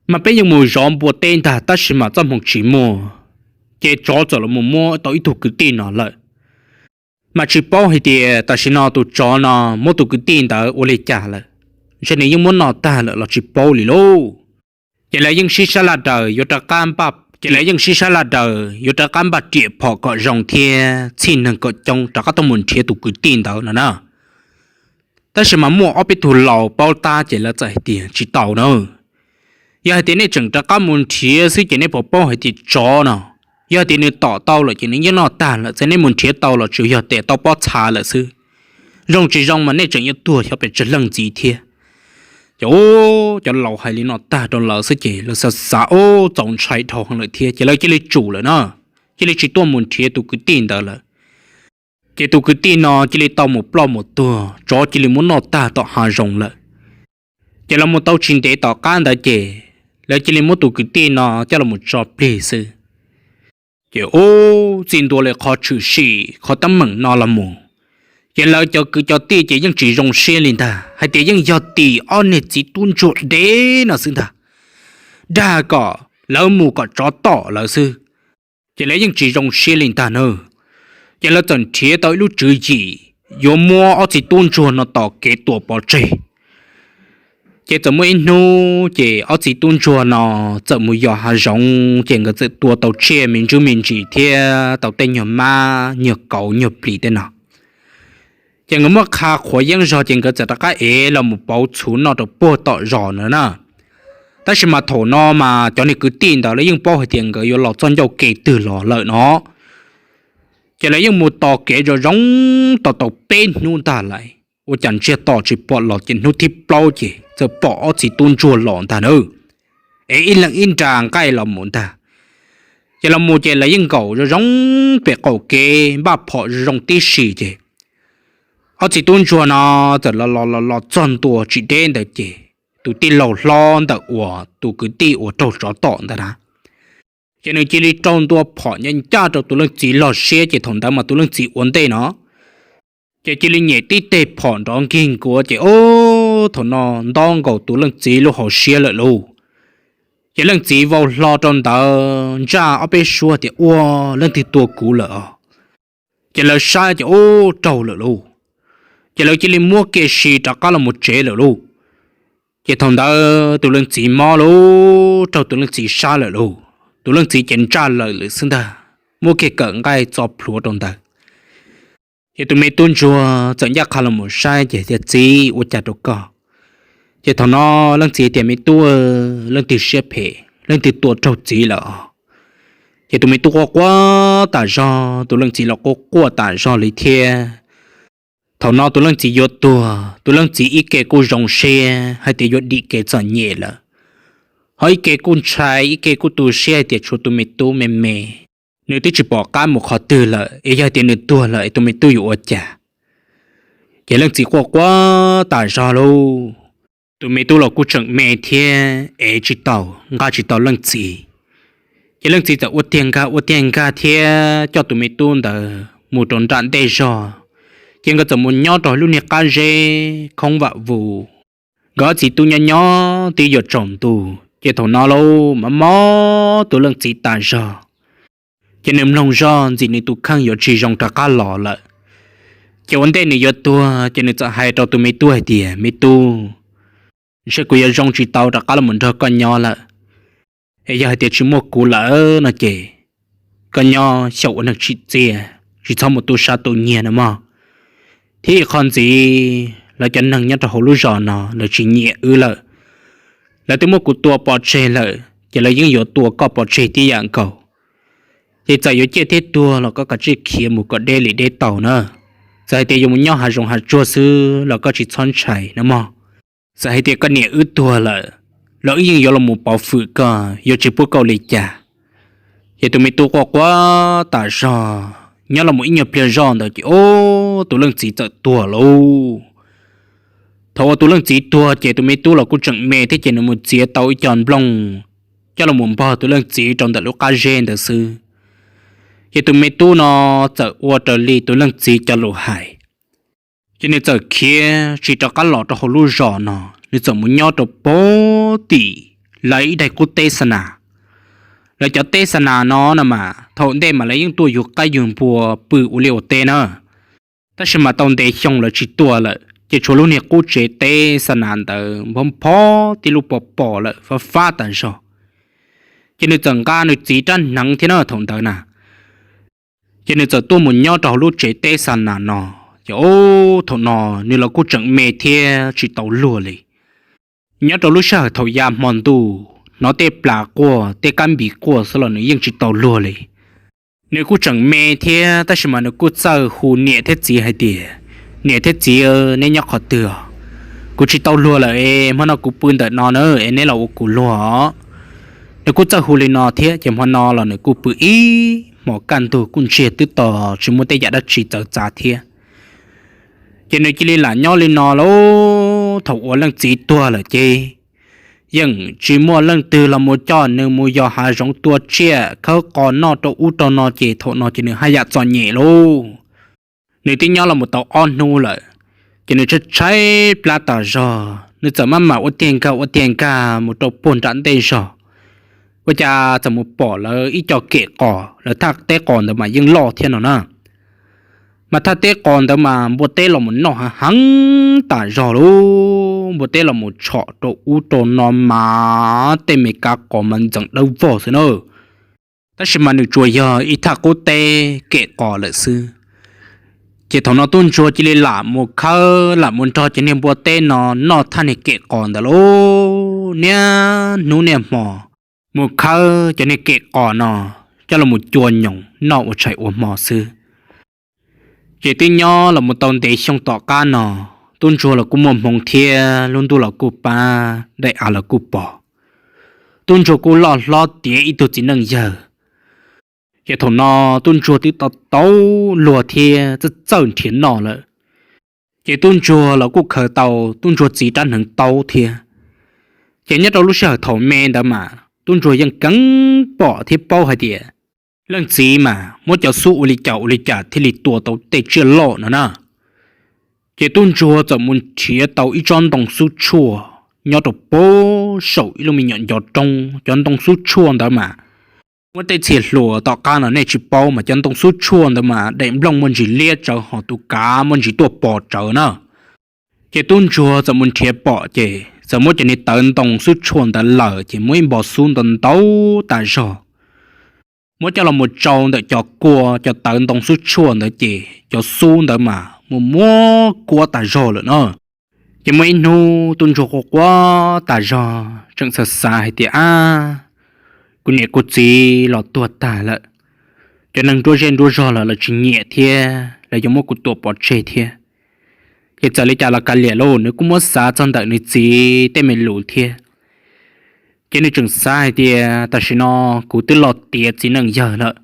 mas peb yeej mus zov npua teb ntag tab sis mas txoj hmoo tsis muaj, ces tsov txawm los mus muab tau ib tug kwv tij no lawm. Mas tsis paub hais tias tam sim no tus tsov no muab tus kwv tij ntawd ua li cas lawm, ntshe nws yeej muab noj tag lawm los tsis paub li lauj. Ces lawv yeej sib sab laj daws yuav rov qab npaj, ces lawv yeej sib sab laj daws yuav rov qab npaj riam phom kom zoo thiab txhij neeg kom coob rov qab tuaj mus nrhiav tus kwv tij ntawd no na. Tab sis mas muaj ob peb tug laus paub tab ces lawv txawm hais tias tsis tau na. Yog hais tias nej tseem rov qab mus nrhiav xwb ces nej puas paub hais tias tsov no, yog hais tias nws tom tau lawm ces nws yeej noj tag lawm, txawm nej mus nrhiav tau los tsuas yog tes tau pob txha lawm xwb. Zoo tsis zoo mas nej tseem yuav tuag xyov pes tsawg leej ntxiv thiab. Ces cov laus hais li no tag rau lawv xwb ces lawv xav xav ub txaus ntshai dhau heev lawm thiab ces lawv cia li tsum lawm na, cia li tsis tuaj mus nrhiav tus kwv tij ntawd lawm. Ces tus kwv tij no cia li tau mus ploj mus tuag, tsov cia li muab noj tag tom hav zoov lawm. Ces los mus tau tsis ntev tom qab ntawd ces lawv cia li muab tus kwv tij no coj los mus tso plig xwb. Ces ub, txij ntua li qhov tshwm sim qhov teeb meem no los mus, ces lawv cov kwv cov tij ces yeej tsis zoo siab li ntag, hais tias yeej yog tim ob niag txiv tub ntsuag dev no xwb ntag, dag kom lawv mus kom tsov tom lawv xwb. Ces lawv yeej tsis zoo siab li ntag na. Ces lawv txawm nrhiav tau ib lub tswv yim yuav muab ob txiv tub ntsuag no tos kev tua pov tseg. Ces txawm muaj ib hnub ces ob txiv tub ntsuag no txawm mus yos hav zoov ces nkawd txawm tua tau tsiaj me ntsuj me ntsis thiab tau tej nyuag mab nyuag kauv nyuag plis tej no. Ces nkawd muab qha qhuav yeeb zog ces nkawd txawm rov qab ev los mus pauv txhuv noj rau puag tom zos no na. Tab sis mas thaum no mas cov niag kwv tij ntawd lawv yeej paub hais tias nkawd yuav los txoj ncauj kev twg los lawm no. Ces lawv yeej mus tos kev zoo zoo tau tau peb hnub ntag lawm, ua cas ntsiag to tsis pom los ces hnub thib plaub ces txawm pom ob txiv tub ntsuag los ntag na. Es ib leeg ib nra nqaij los mus ntag. Ces los mus ces lawv yeej nkaum zoo zoo pem qaum kev npaj phom zoo zoo tib si ces ob txiv tub ntsuag no txawm los los los los txog ntua tsis deb ntawd ces tus tij laug hlob ntawm uas tus kwv tij uas raug tsov tom ntawd na, ces nws cia li rau ntua phom ncaj ncaj rau tus leej txiv loj siab ces thaum ntawd mas tus leej txiv ua ntej no, ces cia li nyem tib teg phom nrov nkig nkuav ces o Thaum no nto nkaus tus leej txiv lub hauv siab lawm lauj. Ces leej txiv vau hlo rau ntawd ntsaj ob peb suab tias, Ua, leej twg tua kuv lawm os? Ces lawv saib ces ub raug lawm lauj. Ces lawv cia li muab kiag si rov qab los mus tsev lawm lauj. Ces thaum ntawd tus leej txiv mob lauj, raug tus leej txiv sab lawm lauj. Tus leej txiv ces ntsaj lawm lawm xwb ntag, muab kiag kawm nqaij txo plhuav rau ntawd. Ces tus me tub ntsuag txawm ncaj qha los mus saib ces tias, Txiv, ua cas rau koj? Ces thaum no leej txiv tias, Me tub, leej twg siab phem, leej twg tua raug txiv lawm os? Ces tus me tub quaj quaj tas zog, tus leej txiv los quaj quaj tas zog li thiab. Thaum no tus leej txiv yuav tuag, tus leej txiv ib ke kuj zoo siab hais tias yuav dim kev txom nyem lawm, ho ib ke kuj ntshai, ib ke kuj tu siab hais tias tshuav tus me tub me me, nws twb tsis pom qab mus qhov twg lawm, es yog tias nws tuag lawm es tus me tub yuav ua cas? Ces leej txiv quaj quaj tas zog lauj. Tus me tub los kuj tseem me thiab, ev tsis tau, nqa tsis tau leej txiv. Ces leej txiv txawm ua tiag nkag ua tiag nkag thiab coj tus me tub ntawd mus rau nram ntej zog. Ces nkawd txawm mus nyob rau lub niag qab zeb khoob vam vus. Nkawd ob txiv tub nyob nyob twb yuav tsaus ntuj, ces thaum no lauj, mob mob tus leej txiv tas zog. Ces nws mloog zoj ntxim nws tus kheej yuav tsis zoo rov qab los lawm. Ces ua ntej nws yuav tuag ces nws txawm hais rau tus me tub hais tias, Me tub, ntshe kuv yuav zoo tsis tau rov qab los nrog koj nyob lawm. Es yog hais tias tsis muaj kuv lawm no ces koj nyob xyaum ua neeg tsim txiaj, tsis txhob mus tu sab tu nyiag no mog. Thiab ib qho ntxiv, lawv cov neeg nyob rau hauv lub zos no lawv tsis nyiam wb lawm. Lawv twb muab kuv tua pov tseg lawm ces lawv yeej yuav tua koj pov tseg tib yam nkaus. Ces txawm yuav ciaj thiab tuag los koj kav tsij khiav mus kom deb li deb tau na. Txawm hais tias yuav mus nyob hav zoov hav tsuag xwb los koj tsis txhob ntshai no mog. Txawm hais tias koj niam wb tuag lawm los wb yeej yuav los mus pov fwm koj, yuav tsis pub koj ua li cas. Ces tus me tub quaj quaj tas zog, nyob los mus ib nyuag pliag zoj ntawd ces ub, tus leej txiv txawm tuag lauj. Thaum uas tus leej txiv tuag ces tus me tub los kuj tseem me thiab ces nws mus txiav tau ib co nplooj coj los mus npog tus leej txiv rau ntawm lub qab zeb ntawd xwb. Ces tus me tub no txawm ua raws li tus leej txiv cov lus hais. Ces nws txawm khiav tsis rov qab los rau hauv lub zos no, nws txawm mus nyob rau pem tim lawv ib daim qub teb xa nas. Lawv cov teb xa nas no no mas thaum ntej mas lawv yeej tuaj yug qaib yug npua pw ua liaj ua teb na. Tab sis mas tau ntev xyoo lawv tsis tuaj lawm ces tshuav lub niag qub tsev teb xa nas ntawd nphob nphob tib lub pos pos lawm fab fab tas zog. Ces nws txawm nqa nws txiv rab hneev thiab na thaum ntawd na. Ces nws txawm tuaj mus nyob rau hauv lub tsev teb xa nas no. Ces ub, thaum no nws los kuj tseem me thiab tsis tau luag li. Nyob rau lub sij hawm thaum ya hmo ntuj hnov tej plas quaj tej kab npis quaj xwb los nws yeej tsis tau luag li. Nws kuj tseem me thiab tab sis mas nws kuj txawj hu niam thiab txiv hais tias, Niam thiab txiv, neb nyob qhov twg os? Kuv tsis tau luag lawm es hmo no kuv pw ntawm no na es neb los ua kuv luag os. Nws kuj txawj hu li no thiab ces hmo no los nws kuj pw ib hmos kaj ntug kuj ntsiag twb to, tsis muaj tej yam dab tsi txawv txav thiab. Ces nws cia li lam nyob li no lauj. Thaum uas leej txiv tuag lawm ces yeej tsis muaj leej twg los mus coj nws mus yos hav zoov tua tsiaj khawb qos noj rau ub rau no ces thaum no ces nws haj yam txom nyem lauj. Nws twb nyob los mus tau ob hnub lawm, ces nws tshaib tshaib plab tas zog, nws txawm maj mam ua tiag nkag ua tiag nkag mus rau puag nram ntej zog. Ua cas txawm mus pom lawv ib co kem qos, lawv thaj teb qos ntawd mas yeej loj thiab no na. Mas thaj teb qos ntawd mas npua teb los mus noj heev heev tas zog lauj. Npua teb los mus tshom rau ub rau no mas tej me kav qos mas ntxeev dawb vog xwb na. Tab sis mas nws tsuas yog ib thaj qub teb kem qos lawm xwb. Ces thaum no tub ntsuag cia li lam mus khawb lam mus nrog cov niag npua teb no noj thaj niag kem qos ntawd lauj, niaj hnub niaj hmo. Mus khawb cov niag kem qos no coj los mus cua nyoos noj ua tshais ua hmo xwb. Ces twb nyob los mus tau ntev xyoo tom qab no, tub ntsuag los kuj muaj hmoo thiab lub ntuj los kuj pab, daim av los kuj pom. Tub ntsuag kuj loj hlob tiav ib tug txiv neej yawg. Ces thaum no tub ntsuag twb tau tau luag thiab txawj txawj nrhiav noj lawm. Ces tub ntsuag los kuj khaws tau tub ntsuag txiv rab hneev taub thiab. Ces nyob rau lub sij hawm thaum me ntawd mas tub ntsuag yeej keev pom thiab paub hais tias leej txiv mas muab cov xub ua li cas ua li cas thiaj li tua tau tej tsiaj loj no na. Ces tub ntsuag txawm mus nrhiav tau ib tsob ntoo xub tshuaj nyob rau pem saum ib lub me nyuam ncov roob. Cov ntoo xub tshuaj ntawd mas muab tej txhia hluas tom qab no nej tsis paub mas cov ntoo xub tshuaj ntawd mas daim nplooj muaj ntsis liab tsawv ho tus kav muaj ntsis tuaj pos tsawv na. Ces tub ntsuag txawm mus nrhiav pom ces txawm muab cov niag tawv ntoo xub tshuaj ntawd lawm ces muab ib npo xub ntau ntau tas zog, muab coj los mus tsau ntawm cov kua cov tawv ntoo xub tshuaj ntawd ces cov xub ntawd mas muaj muab kuab tas zog lawm no. Ces muaj ib hnub tub ntsuag quaj quaj tas zog tseem xav xav hais tias, Ab, kuv niam kuv txiv los tuag tag lawm, cov neeg nruab zej nruab zog los lawv tsis nyiam thiab lawv yuav muab kuv tua pov tseg thiab. Ces txawm li cas los kav liam lauj, nws kuj muab xav txog ntawm nws txiv tej me lus thiab. Ces nws tseem xav hais tias tam sim no kuv twb los tiav txiv neej yawg lawm,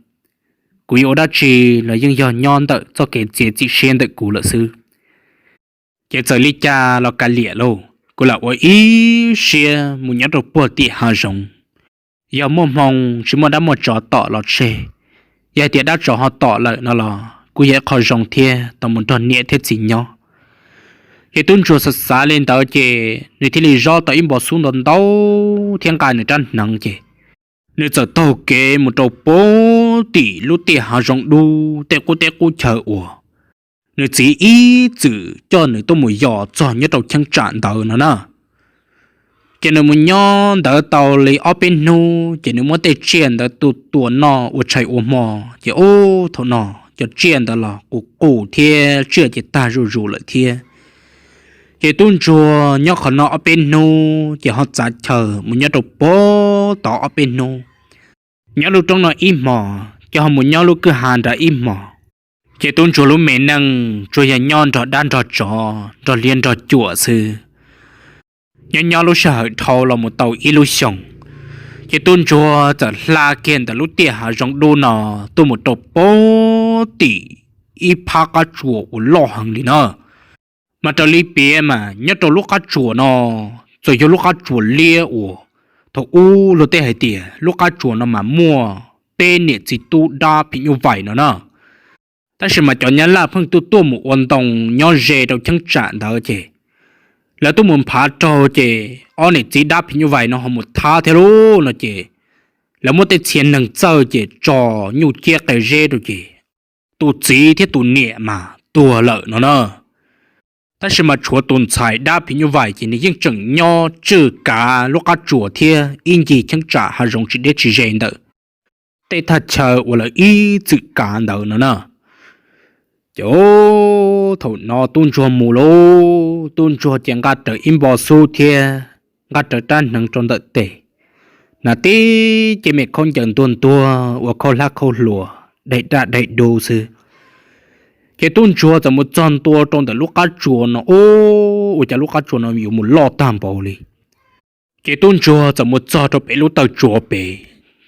kuv yuav ua dab tsi los yeej yog nyob ntawm txoj kev txiav txim siab ntawm kuv lawm xwb. Ces txawm li cas los kav liam lauj, kuv lam ua ib siab mus nyob rau puag tim hav zoov. Yog muaj hmoo tsis muaj dab muaj tsov tom los tseg, yog hais tias dab tsov ho tom lawm no los kuj yog ib qho zoo thiab tau mus nrog niam thiab txiv nyob. Ces tub ntsuag xav xav li ntawd ces nws thiaj li zov tau ib npo xub ntau ntau thiab nqa nws rab hneev ces nws txawm taug kev mus rau puag tim lub tiaj hav zoov dub tej qub teb qub chaw uas nws txiv ib txwm coj nws tuaj mus yos txog nyob rau cheeb tsam ntawd no na. Ces nws mus nyob ntawd tau li ob peb hnub ces nws muab tej tsiaj ntawd tua tua noj ua tshais ua hmo ces ub thaum no cov tsiaj ntawd los qus qus thiab tsiaj ces tag zuj zus lawm thiab. Ces tub ntsuag nyob qhov no ob peb hnub ces ho txav chaw mus nyob rau puag tod ob peb hnub, nyob lub roob no ib hmos ces ho mus nyob lub kwj ha nrad ib hmos. Ces tub ntsuag lub me neej tsuas yog nyob nrog dab nrog tsov nrog liab nrog cuam xwb. Nyob nyob lub sij hawm dhau los mus tau ib lub xyoos, ces tub ntsuag txawm hla kiag ntawm lub tiaj hav zoov dub no tuaj mus rau puag tim ib phab qab tsuas uas loj heev li na. Mas raws li piav mas nyob rau lub qab tsuas no txawm yog lub qab tsuas liab uas thaum ub luag tej hais tias lub qab tsuas no mas muaj peb niam txiv tub dab phim nyuj vais no na. Tab sis mas cov nyab laj pheej tuaj tuaj mus ua ntoo nyob ze rau cheeb tsam ntawd ces lawv tuaj mus nphav raug ces ob niam txiv dab phim nyuj vais no ho mus thab thiab lauj no ces lawv muab tej txhia neeg txawj ces tso nyuj ciab qe zeb rau ces tus txiv thiab tus niam mas tuag lawm no na. Tab sis mas tshuav tus ntxhais dab phim nyuj vais ces nws yeej tseem nyob tswj kav lub qab tsuas thiab ib ncig cheeb tsam hav zoov tsis deb tsis ze ntawm tej thaj chaw uas lawv ib txwm kav ntawd no na. Ces thaum no tub ntsuag mus lauj, tub ntsuag ces nqa rawv ib npo xub thiab nqa rawv rab hneev rau ntawm tes, hnav tib ce me khaub ncaws ntuag ntuag ua khaub hlab khaub hlua daim daj daim dub xwb. Ces tub ntsuag txawm mus txog ntua rau ntawm lub qab tsuas no, ub, ua cas lub qab tsuas no yuav mus loj tag npaum li. Ces tub ntsuag txawm mus txog rau pem lub taw tsuas pem,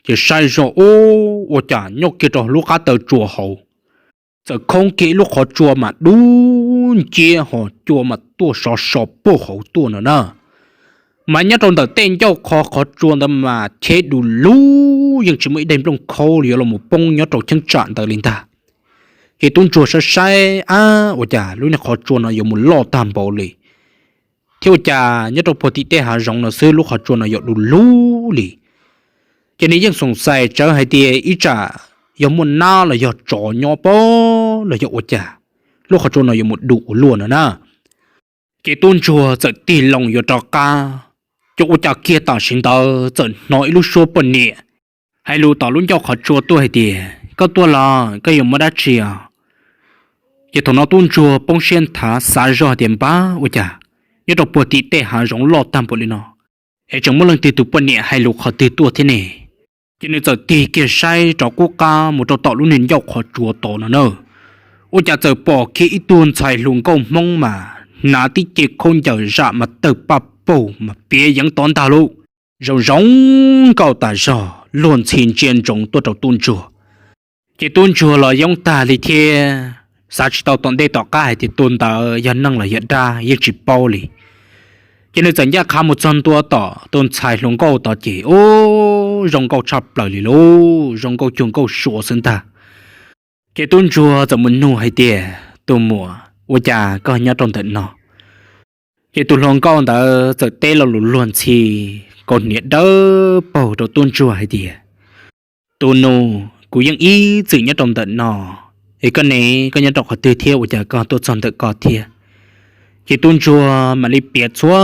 ces saib zog, ub, ua cas nyob kiag rau lub qab taw tsuas hauv txawm khoob kiag ib lub qhov tsua mas dub nciab ho cua mas tuaj sov so puag hauv tuaj no na. Mas nyob rau ntawm tej ncauj qhov qhov tsua ntawd mas cheb du lug, yeej tsis muaj ib daim nplooj khaub li yuav los poob nyob rau cheeb tsam ntawd li ntag. Ces tub ntsuag saib saib, ab, ua cas lub niag qhov tsua no yuav mus loj tag npaum li, thiab ua cas nyob rau puag tim tej hav zoov no xwb lub qhov tsua no yuav du lug li. Ces nws yeej xoom xais tsawv hais tias ib tsam yog muaj nab los yog tsov nyob pab los yog ua cas lub qhov tsua no yuav mus du ua luaj no na. Ces tub ntsuag txawm tig loo yuav rov qab, ces ua cas kiag tam sim ntawd txawm hnov ib lub suab poj niam hais lus tom lub ncauj qhov tsua tuaj hais tias, koj tuaj los koj yuav muaj dab tsi os? Ces thaum no tub ntsuag poob siab nthav xav zog tias, npab, ua cas nyob rau puag tim tej hav zoov loj tag npaum li no es tseem muaj leej twg tus poj niam hais lus qhov twg tuaj thiab ne? Ces nws txawm tig kiag saib rov qub qab mus rau tom lub niag ncauj qhov tsua tod no na. Ua cas txawm pom kiag ib tug ntxhais hluas nkauj Hmoob mas hnav tib ce khaub ncaws zam mas tawg paj paug mas piav yeev tod ntag lauj. Zoo zoo nkauj tas zog luag ntxhi ntsia ntsoov tuaj rau tub ntsuag. Ces tub ntsuag los yoob tag li thiab, xav tsis tau tom ntej tom qab hais tias tus ntawd yog neeg los yog dab yeej tsis paub li. Ces nws txawm ncaj qha mus txog ntua tom tus ntxhais hluas nkauj tod ces, ub, zoo nkauj tshaj plaws li lauj, zoo nkauj cuag nkauj sua xwb ntag. Ces tub ntsuag txawm mus nug hais tias, tus muam, ua cas koj nyob rau ntawm no? Ces tus hluas nkauj ntawd txawm teb lo lus luag ntxhi, kaus hniav dawb paug rau tub ntsuag hais tias, Tus nus, kuv yeej ib txwm nyob rau ntawm no, es koj ne, koj nyob rau qhov twg thiab ua cas koj tuaj txog ntawm ko thiab? Ces tub ntsuag mam li piav txhua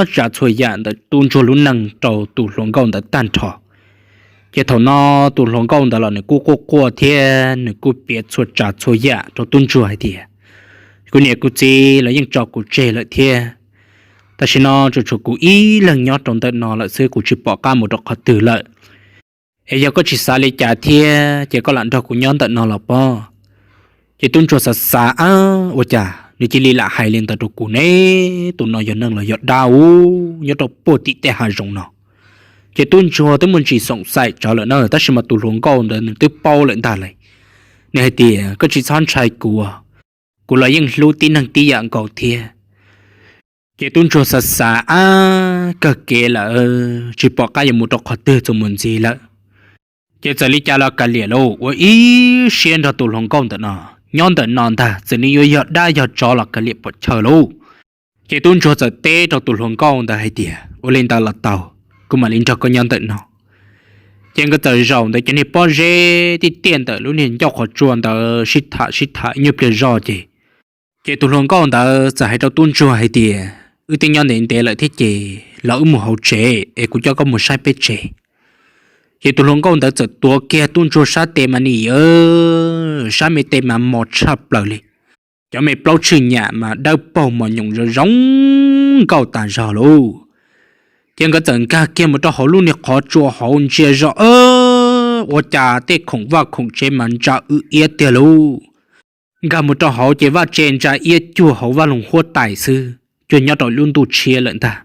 tsav txhua yam ntawm tub ntsuag lub neej rau tus hluas nkauj ntawd tag nrho. Ces thaum no tus hluas nkauj ntawd los nws kuj quaj quaj thiab nws kuj piav txhua tsav txhua yam rau tub ntsuag hais tias, Kuv niam kuv txiv los yeej tso kuv tseg lawm thiab, tam sim no tsuas tshuav kuv ib leeg nyob rau ntawm no lawm xwb, kuv tsis pom qab mus rau qhov twg lawm. Es yog koj tsis xav li cas thiab ces koj lam nrog kuv nyob ntawm no los pob. Ces tub ntsuag xav xav, Ab, ua cas nws cia li lam hais li ntawd rau kuv ne? Tus no yog neeg los yog dab u, nyob rau puag tim tej hav zoov no. Ces tub ntsuag twb muaj ntsis xoom xaim tsawv lawm na, tab sis mas tus hluas nkauj ntawd nws twb paub lawm ntag lawm. Nws hais tias, Koj tsis txhob ntshai kuv, kuv los yeej hlub tib neeg tib yam nkaus thiab. Ces tub ntsuag xav xav, Ab, kawg kev lawm, tsis pom qab yuav mus rau qhov twg txuas mus ntxiv lawm. Ces txawm li cas los kav liam lauj, ua ib siab nrog tus hluas nkauj ntawm no nyob ntawm no ntag, txawm nws yuav yog dab yog tsov los kav liam pom chaw lauj. Ces tub ntsuag txawm teb rau tus hluas nkauj ntawd hais tias, Ua li ntawd los tau, kuv mam li nrog koj nyob ntawm no. Ces nkawd txawm zaum ntawd cov niag pob zeb tiaj tiaj ntawm lub niag ncauj qhov tsua ntawd sib tham sib tham ib nyuag pliag zoj ces, ces tus hluas nkauj ntawd txawm hais rau tub ntsuag hais tias, Wb twb nyob ntev ntev lawm thiab ces los wb mus hauv tsev es kuv coj koj mus saib peb tsev. Ces tus hluas nkauj ntawd txawm tuav kiag tub ntsuag sab tes mas nim, sab me tes mas mos tshaj plaws li. Cov me plaub tshwj nyam mas dawb paug mos nyoos zoo zoo nkauj tas zog lauj. Ces nkawd txawm nkag kiag mus rau hauv lub niag qhov tsua hauv ntsia zoj, ua cas tej khoom vaj khoom tsev mas ntsa wb iab tiag lauj. Nkag mus rau hauv ces vaj tsev ntsa iab cuag hauv vaj loog huab tais xwb, cuag nyob rau lub ntuj tshiab lawm ntag.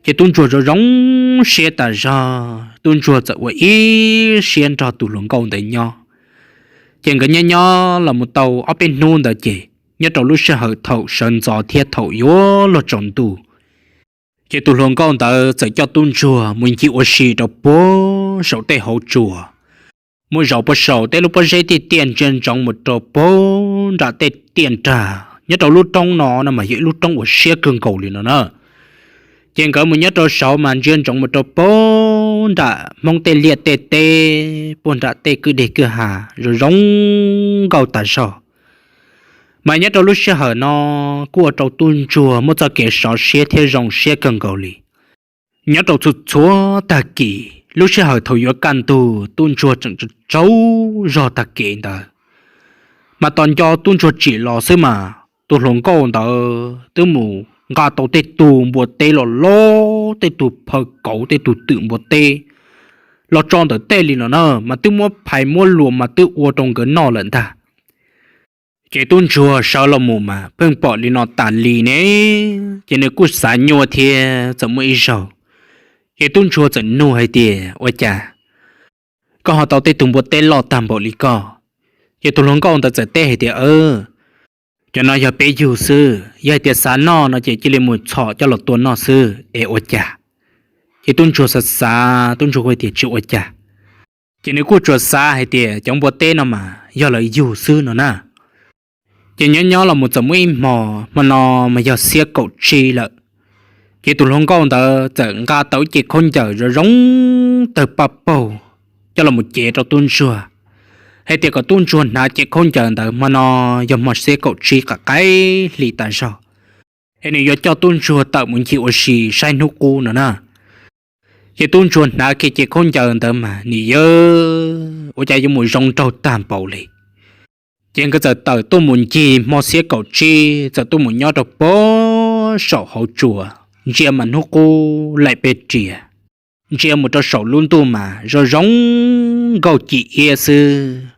Ces tub ntsuag zoo zoo siab tas zog, tub ntsuag txawm ua ib siab nrog tus hluas nkauj ntawd nyob. Ces nkawd nyob nyob los mus tau ob peb hnub ntawd ces nyob rau lub sij hawm thaum sawv ntxov thiab thaum yuav luag tsaus ntuj, ces tus hluas nkauj ntawd txawm coj tub ntsuag mus ncig ua si rau puag saum tej hauv tsua, mus zaum puag saum tej lub pob zeb tiaj tiaj ntsia ntsoov mus rau puag nram tej tiaj nrag. Nyob rau lub roob no no mas yog ib lub roob uas siab kawg nkaus li no na. Ces nkawd mus nyob rau saud mas ntsia ntsoov mus rau puag nram Hmoob tej liaj tej teb, puag nram tej kwj deg kwj ha zoo zoo nkauj tas zog. Mas nyob rau lub sij hawm no kuj ua rau tub ntsuag muaj txoj kev sov siab thiab zoo siab kawg nkaus li. Nyob rau txhua txhua tag kis, lub sij hawm thaum yuav kaj ntug tub ntsuag tseem tsaug zog tag kev ntawd, mas tos nco tub ntsuag tsim los xwb mas tus hluas nkauj ntawd twb mus nqa tau tej tug npua teb loj loj, tej tug phaw kauv, tej tug twm npua teb los tso ntawm tej li no na, mas twb muab phais muab luas mas twb ua rau nkawd noj lawm ntag. Ces tub ntsuag sawv los mus mas pheej pom li no tas li ne, ces nws kuj xav nyuaj thiab txawm muaj ib zaug, ces tub ntsuag txawm nug hais tias, Ua cas koj ho tau tej tug npua teb loj tag npaum li koj? Ces tus hluas nkauj ntawd txawm teb hais tias, Cov no yog peb yug xwb, yog hais tias xav noj no ces cia li mus txhom coj los tua noj xwb es ua cas? Ces tub ntsuag xav xav, tub ntsuag kuj tias tsis ua cas. Ces nws kuj tsuas xav hais tias cov npua teb no mas yog lawv yug xwb no na. Ces nyob nyob los mus txawm muaj ib hmo, hmo no mas yog xiab kaum tsib lawm, ces tus hluas nkauj ntawd txawm nqa tau ib ce khaub ncaws zoo zoo tawg paj paug coj los mus cev rau tub ntsuag, hais tias kom tub ntsuag hnav ce khaub ncaws ntawd, hmo no yog hmo xiab kaum tsib qaim qaim hli tas zog, es nws yuav coj tub ntsuag tawm mus ncig ua si saib hnub qub no na. Ces tub ntsuag hnav kiag ce khaub ncaws ntawd mas nim yawg ua cas yuav mus zoo nraug tag npaum li. Ces nkawd txawm tawm tuaj mus ncig hmo xiab kaum tsib, txawm tuaj mus nyob rau puag saum hauv tsua, ntsia mas hnub qub laim pes riam, ntsia mus rau saum lub ntuj mas zoo zoo nkauj cim iab xwb.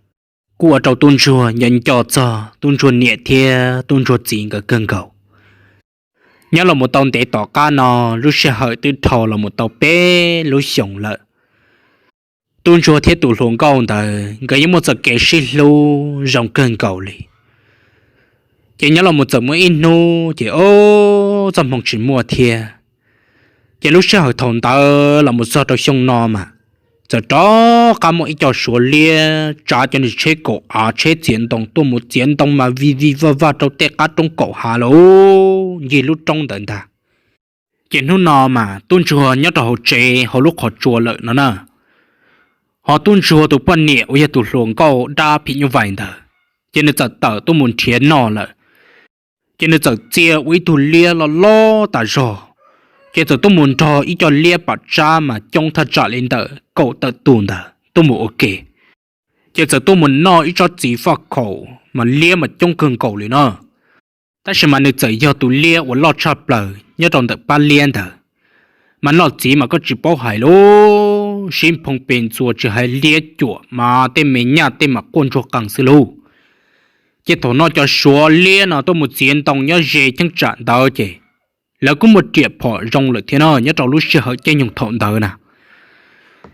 Kuj ua rau tub ntsuag nco nco txog tub ntsuag niam thiab tub ntsuag txiv nkawd kawg nkaus. Nyob los mus tau ntev tom qab no, lub sij hawm twb dhau los mus tau peb lub xyoos lawm. Tub ntsuag thiab tus hluas nkauj ntawd nkawd yeej muaj txoj kev sib hlub zoo kawg nkaus li. Ces nyob los mus txawm muaj ib hnub ces ob txoj hmoo tsis muaj thiab. Ces lub sij hawm thaum ntawd los mus txog rau xyoo no mas, txawm rov qab muaj ib co suav liab tsav cov niag tsheb kaum av tsheb txiav ntoo tuaj mus txiav ntoo mas vij vij vaj vaj rau tej qab roob kaum hav lawm ncig lub roob ntawd ntag. Ces hnub no mas tub ntsuag nyob rau hauv tsev hauv lub qhov tsua lawm no na. Ho tub ntsuag tus poj niam uas yog tus hluas nkauj dab phim nyuj vais ntawd, ces nws txawm tawm tuaj mus nrhiav noj lawm. Ces nws txawm txia ua ib tug liab loj loj tas zog, ces txawm tuaj mus nrog ib co liab pam tsab mas coob thaj tsam li ntawm kaum tawm tus ntawd tuaj mus ua ke. Ces txawm tuaj mus noj ib tsob txiv faj khaum mas liab mas coob kawg nkaus li no. Tab sis mas nws txawm yog tus liab uas loj tshaj plaws nyob rau ntawm pab liab ntawd, mas noj txiv mas koj tsis paub hais lauj, sib nphoo pes ntxuas tsis hais liab cuam mas tej me nyaj tej mas quaj ntsuag qees xwb lauj. Ces thaum no cov suav liab no tuaj mus txiav ntoo nyob ze cheeb tsam ntawd ces lawv kuj muaj riam phom zoo lawm thiab no nyob rau lub sij hawm caij nyoog thaum ntawd na.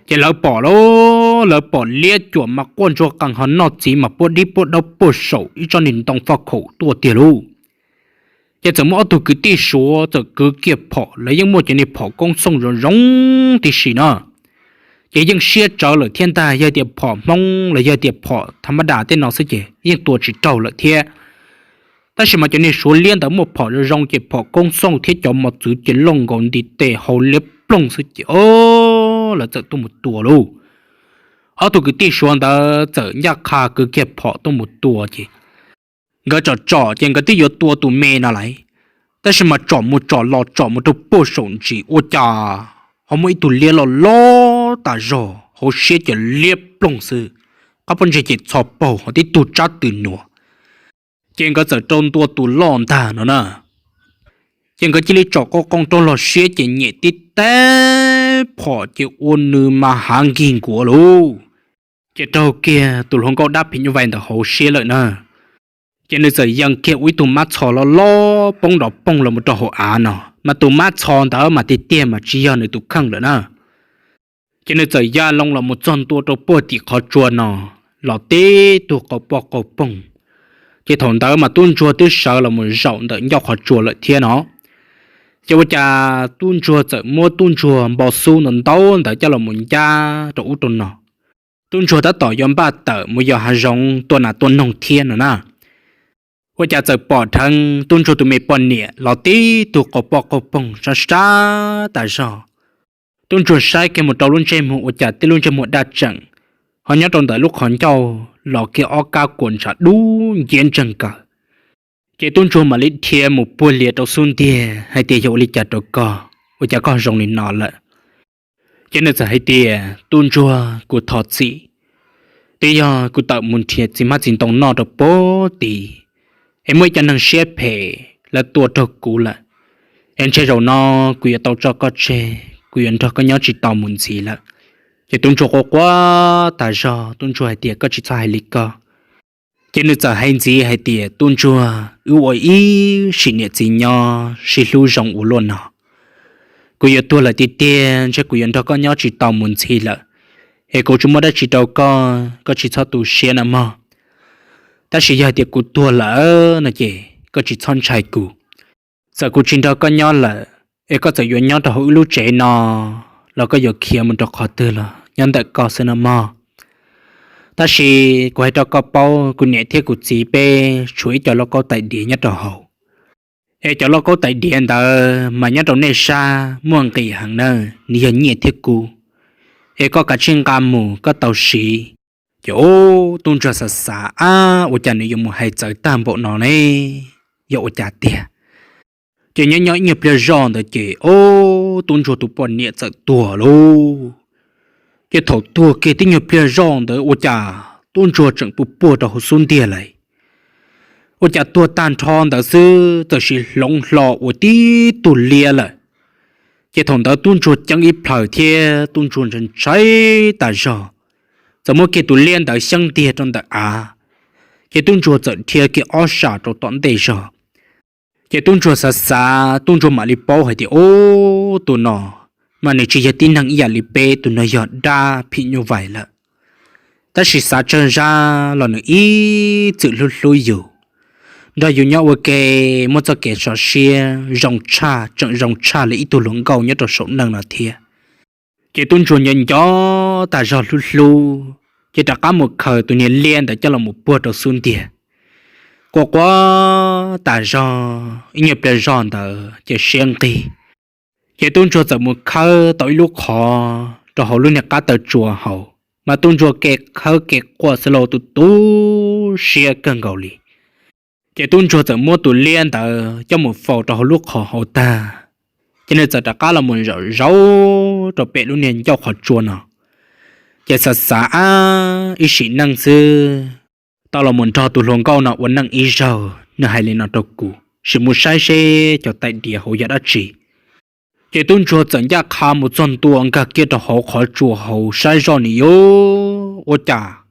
Ces lawv pom lauj, lawv pom liab cuam mas quaj ntsuag qees ho noj txiv mas puab dib puab daub puag saum ib tsob niag ntoo faj khaum tuaj tiag lauj. Ces txawm muaj ob tug kwv tij suav txawm kwv kiag phom, lawv yeej muaj cov niag phom koob xooj zoo zoo tib si na. Ces yeej siab tsawv lawm thiab ntag, yog tias phom Hmoob los yog tias phom tham mab das tej no xwb ces yeej tua tsis raug lawm thiab. Tab sis mas cov niag suav liab ntawd muaj phom zoo zoo ces phom koob xooj thiab cov mos txwv ces loj nkaus ntiv tes hau liab ploog xwb ces o, lawv txawm tuaj mus tua lauj. Ob tug kwv tij suav ntawd txawm ncaj qha kwv kiag phom tuaj mus tua ces nkawd tsom tsom ces nkawd twb yuav tua tus me no lawm, tab sis mas tsom mus tsom los tsom mus rau puag saum ntsis ua cas ho muaj ib tug liab loj loj tas zog hauv siab ces liab ploog xwb, qab pob ntseg ces txho paug ho tib tug tsab tw nuav. Ces nkawd txawm rau ntua tus loj ntag no na. Ces nkawd cia li tsom qoo qoo rau los siab ces nyem tib teg phom ces ua nws mas hav nkig nkuav lauj. Ces raug kiag tus hluas nkauj dab phim nyuj vais ntawd hauv siab lawm na. Ces nws txawm yees kiag ua ib tug mab txho loj loj poob nrov poog los mus rau hauv av no, mas tus mab txho ntawd mas tiag tiag mas tsis yog nws tus kheej lawm na. Ces nws txawm ya loo los mus txog ntua rau puag tim qhov tsua no, los tib tug qaug poj qaug poog. Ces thaum ntawd mas tub ntsuag twb sawv los mus zaum ntawm ncauj qhov tsua lawm thiab no. Ces ua cas tub ntsuag txawm muab tub ntsuag npau xub ntau ntau ntawd coj los mus ncaj rau ub rau no. Tub ntsuag tab tom yuav npaj tawm mus yos hav zoov tua nas tua noog thiab no na. Ua cas txawm pom dheev tub ntsuag tus me poj niam los tib tug qaug poj qaug poog sab sab tas zog. Tub ntsuag saib kiag mus rau lub ntsej muag ua cas tib lub ntsej muag daj tseem, ho nyob rau ntawm lub qhov ncauj los kiag ob kab kuas ntsa dub nciab ntseeg kawg. Ces tub ntsuag mam li dhia mus puag lias rau xub ntiag hais tias, Yog ua li cas rau koj? Ua cas koj zoo li no lawm? Ces nws txawm hais tias, Tub ntsuag, kuv thov txim. Twb yog kuv tawm mus nrhiav txiv hmab txiv ntoo noj rau puag tid, es muaj ib co neeg siab phem lawv tua raug kuv lawm, es ntshe zaum no kuv yuav tau tso koj tseg, kuv yuav nrog koj nyob tsis tau mus ntxiv lawm. Ces tub ntsuag quaj quaj tas zog, tub ntsuag hais tias, Koj tsis txhob hais li ko. Ces nws txawm hais ntxiv hais tias, Tub ntsuag, wb ua ib sim niam txiv nyob sib hlub zoo ua luaj no, kuv yuav tuag lawm tiag tiag ntshe kuv yuav nrog koj nyob tsis tau mus ntxiv lawm, es kuv tsis muaj dab tsi rau koj, koj tsis txhob tu siab no mog. Tab sis yog hais tias kuv tuag lawm no ces koj tsis txhob ntshai kuv. Txawm kuv tsis nrog koj nyob lawm, es koj txawm yuav nyob rau hauv wb lub tsev no los koj yuav khiav mus rau qhov twg los nyob ntawm koj xwb no mog. Tab sis kuv hais rau koj paub, kuv niam thiab kuv txiv peb tshuav ib co lauj kaub tais diav nyob rau hauv. Es cov lauj kaub tais diav ntawd mas nyob rau nej sab muaj nqis heev na, nws yog nyiaj thiab kub. Es koj kav tsij nqa mus koj tau siv. Ces ub, tub ntsuag xav xav, Ab, ua cas nws yuav mus hais txawv tag npaum no ne? Yog ua cas tiag? Ces nyob nyob ib nyuag pliag zoj ntawd ces ub, tub ntsuag tus poj niam txawm tuag lauj. Ces thaum tuag kiag tib nyuag pliag zoj ntawd ua cas tub ntsuag tseem puag puag rau hauv xub ntiag lawm. Ua cas tuag tag nrho ntawd xwb txawm sis hloov hlo ua tib tug liab lawm. Ces thaum ntawd tub ntsuag ceeb ib plhaws thiab tub ntsuag ntshai ntshai tas zog, txawm muab kiag tus liab ntawd xyeeb ntiag rau ntawm av. Ces tub ntsuag txawm dhia kiag ob sab rau tom ntej zog. Ces tub ntsuag xav xav, tub ntsuag mam li paub hais tias, Ub, tus no mas nws tsis yog tib neeg ib yam li peb, tus no yog dab phim nyuj vais lawm. Tab sis xav tsawg zaj los nws ib txwm hlub hlub yus, nrog yus nyob ua ke, muaj txoj kev sov siab zoo tshaj, tseem zoo tshaj li ib tug hluas nkauj nyob rau saum neej no thiab. Ces tub ntsuag nco nco tas zog hlub hlub, ces rov qab mus khaws tus niag liab ntawd coj los mus puag rau xub ntiag. Quaj quaj tas zog ib nyuag pliag zog ntawd ces siab nqig. Ces tub ntsuag txawm mus khawb tau ib lub qhov rau hauv lub niag qab taw tsua hauv, mas tub ntsuag kev khawb kev quaj xwb los tu tu siab kawg nkaus li. Ces tub ntsuag txawm muab tus liab ntawd coj mus faus rau hauv lub qhov hauv tag, ces nws txawm rov qab los mus zaum zaum rau pem lub niag ncauj qhov tsua no. Ces xav xav, ab, ib sim neej xwb tau los mus nrog tus hluas nkauj no ua neej ib zaug, nws hais li no rau kuv, sim mus saib seb cov tais diav hauv yog dab tsi. Ces tub ntsuag txawm ncaj qha mus txog ntua nkag kiag rau hauv qhov tsua hauv saib zoj ni yuav ua cas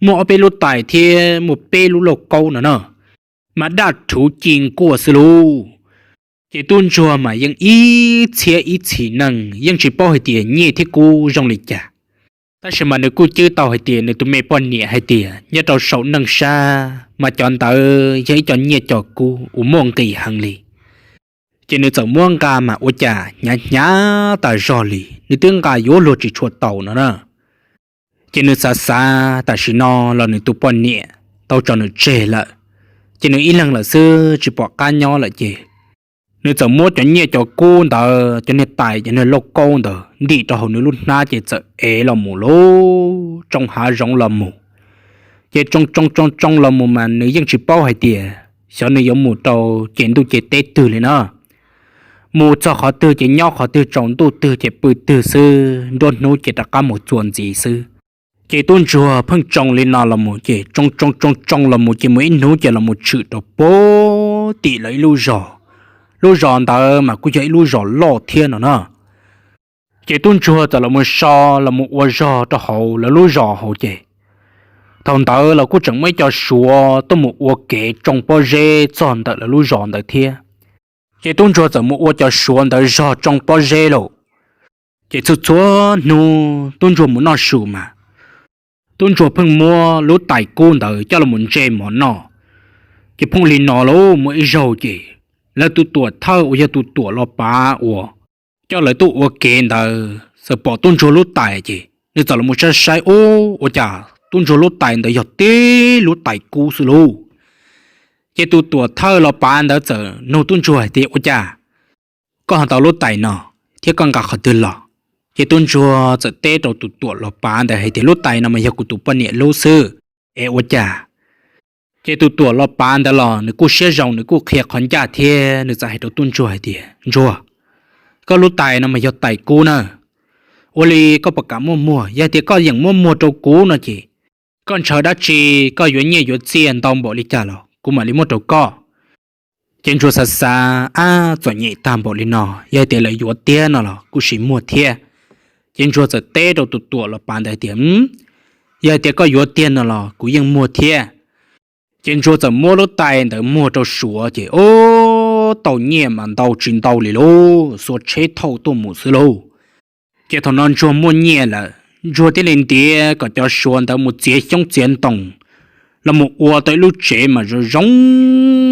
muaj ob peb lub tais thiab muaj peb lub lauj kaub no na, mas daj rhuv ci nkuaj xwb lauj. Ces tub ntsuag mas yeej ib txhiab ib txhis neej yeej tsis paub hais tias nyiaj thiab kub zoo li cas, tab sis mas nws kuj cwb tau hais tias nws tus me poj niam hais tias nyob rau saum neej sab mas cov ntawd yog ib co nyiaj co kub uas muaj nqis heev li. Ces nws txawm muab nqa mas ua cas hnyav hnyav tas zog li, nws twb nqa yuav luag tsis tshua tau no na. Ces nws xav xav tam sim no los nws tus poj niam tau tso nws tseg lawm, ces nws ib leeg lawm xwb tsis pom qab nyob lawm ces nws txawm muab cov nyiaj cov kub ntawd, cov niag tais cov niag lauj kaub ntawd ntim rau hauv nws lub hnab ces txawm ev los mus lauj, tsoo hav zoov los mus. Ces tsoo tsoo tsoo tsoo los mus mas nws yeej tsis paub hais tias xyov nws yuav mus rau ces ntuj ces teb twg li na. Mus txog qhov twg ces nyob qhov twg, tsaus ntuj twg ces pw twg xwb, nruab hnub ces rov qab mus txuas ntxiv xwb. Ces tub ntsuag pheej tsoo li no los mus ces tsoo tsoo tsoo tsoo los mus ces mus ib hnub ces los mus tshwm rau puag tim lawv ib lub zos. Lub zos ntawd mas kuj yog ib lub zos loj thiab no na. Ces tub ntsuag txawm los mus so los mus ua zog rau hauv lawv lub zos hauv ces thaum ntawd los kuj tseem muaj ib co suav tuaj mus ua kev tsoo pob zeb txog ntawm lawv lub zos ntawd thiab. Ces tub ntsuag txawm mus ua cov suav ntawd zog tsoo pob zeb lauj. Ces txhua txhua hnub tub ntsuag mus noj su mas tub ntsuag pheej muab lub tais kub ntawd coj los mus ntse mov noj. Ces pheej li no lauj, muaj ib zaug ces lawv tus tuam thawj uas yog tus tuam los pav uas coj lawv tuaj ua kev ntawd txawm pom tub ntsuag lub tais ces nws txawm los mus saib saib, ub, ua cas tub ntsuag lub tais ntawd yog tib lub tais kub xwb lauj. Ces tus tuam thawj los pav ntawd txawm nug tub ntsuag hais tias, ua cas koj ho tau lub tais no thiab koj nqa qhov twg los? Ces tub ntsuag txawm teb rau tus tuam los pav ntawd hais tias, lub tais no mas yog kuv tus poj niam lub xwb, es ua cas? Ces tus tuam los pav ntawd los nws kuj siab zoo, nws kuj qhia qhov ncaj thiab nws txawm hais rau tub ntsuag hais tias, ntsuag, koj lub tais no mas yog tais kub na, ua li koj puas kam muab muag? Yog hais tias koj yeem muab muag rau kuv no ces koj ntshaw dab tsi, koj yuav nyiaj yuav txiaj ntau npaum li cas los kuv mam li muab rau koj. Ces ntsuag xav xav, ab, txom nyem tag npaum li no, yog hais tias lawv yuav tiag no los kuj sim muag thiab. Ces ntsuag txawm teb rau tus tuam los pav ntawd tias, yog hais tias koj yuav tiag no los kuv yeej muag thiab. Ces ntsuag txawm muab lub tais ntawd muag rau suav ces, ub, tau nyiaj mas ntau tsis ntau li lauj, xuas tsheb thauj tuaj mus xwb lauj. Ces thaum no ntsuag muaj nyiaj lawm, ntsuag thiaj li ntiav kom cov suav ntawd mus txiav xyoob txiav ntoo los mus ua tau ib lub tsev mas zoo zoo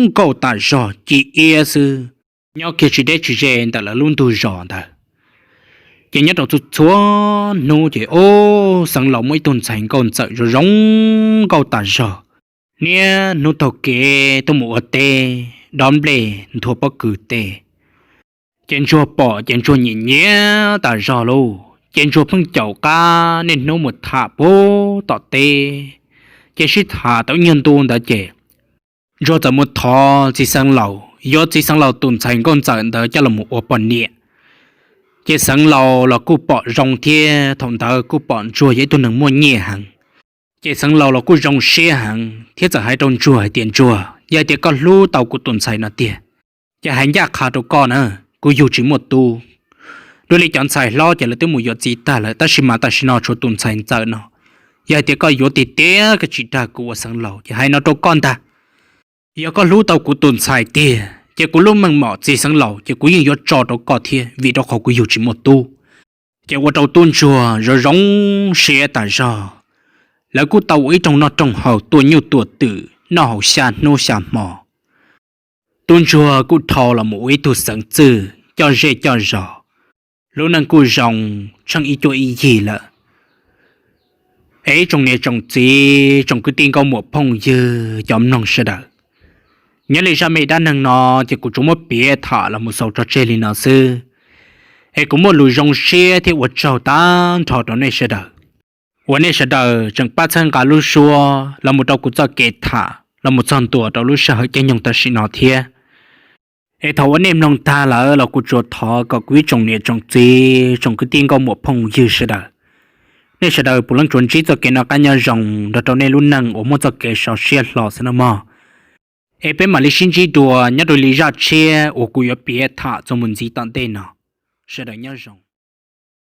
nkauj tas zog ci iab xwb, nyob kiag tsis deb tsis ze ntawm lawv lub ntug zos ntawd. Ces nyob rau txhua txhua hnub ces, ub, xeev laus muaj ib tug ntxhais nkauj ntxawm zoo zoo nkauj tas zog, niaj hnub taug kev tuaj mus ua teb, dob nplej nthua pob kws teb. Ces ntsuag pom ces ntsuag nyiam nyiam tas zog lauj, ces ntsuag pheej caum qab niaj hnub mus tham puag tom teb. Ces sib tham tau ib nyuag ntu ntawd ces ntsuag txawm mus thov txiv xeev laus, yuav txiv xeev laus tus ntxhais nkauj ntxawm ntawd coj los mus ua poj niam. Ces xeev laus los kuj pom zoo thiab thaum ntawd kuj pom ntsuag yog ib tug neeg muaj nyiaj heev. Ces xeev laus los kuj zoo siab heev thiab txawm hais rau ntsuag hais tias, ntsuag, yog hais tias koj hlub tau kuv tus ntxhais no tiag, ces hais ncaj qha rau koj na, kuv yug tsis muaj tub. Dua li cov ntxhais hlob ces lawv twb mus yuav txiv tag lawm, tab sis mas tam sim no tshuav tus ntxhais ntxawm no. Yog hais tias koj yuav tiag tiag koj tsis dag kuv ua xeev laus ces hais no rau koj ntag, yog koj hlub tau kuv tus ntxhais tiag ces kuv lub meej mom txiv xeev laus ces kuv yeej yuav tso rau koj thiab, vim rau qhov kuv yug tsis muaj tub. Ces ua rau tub ntsuag zoo zoo siab tas zog. Lawv kuj tau ua ib rooj noj rooj haus, tua nyuj tua twm, noj haus xya hnub xya hmo. Tub ntsuag kuj dhau los mus ua ib tug xeev txwj coj zej coj zos, lub neej kuj zoo tsheej ib cuab ib yig lawm. Es ib tsoom niam tsoom txiv, tsoom kwv tij nkauj muam phooj ywg cov mloog sawv daws, nyob li zaj me dab neeg no ces kuv tsuas muab piav tham los mus xaus tso tseg li no xwb. Es kuv muaj lus zoo siab thiab ua tsaug tag nrho rau nej sawv daws uas nej sawv daws tseem pab txhawb nqa lub suab los mus rau kuv txoj kev tham los mus txog ntua rau lub sij hawm caij nyoog tam sim no thiab. Es thaum uas nej mloog tag lawm los kuv tsuas thov kom kuv ib tsoom niam tsoom txiv, tsoom kwv tij nkauj muam phooj ywg sawv daws, nej sawv daws puav leej tsuas ntsib txoj kev noj qab nyob zoo nrog rau nej lub neej uas muaj txoj kev sov siab hlo xwb nawb mog. Es peb mam li sib ntsib dua nyob rau li zaj tshiab uas kuv yuav piav tham txuas mus ntxiv tom ntej no. Sawv daws nyob zoo.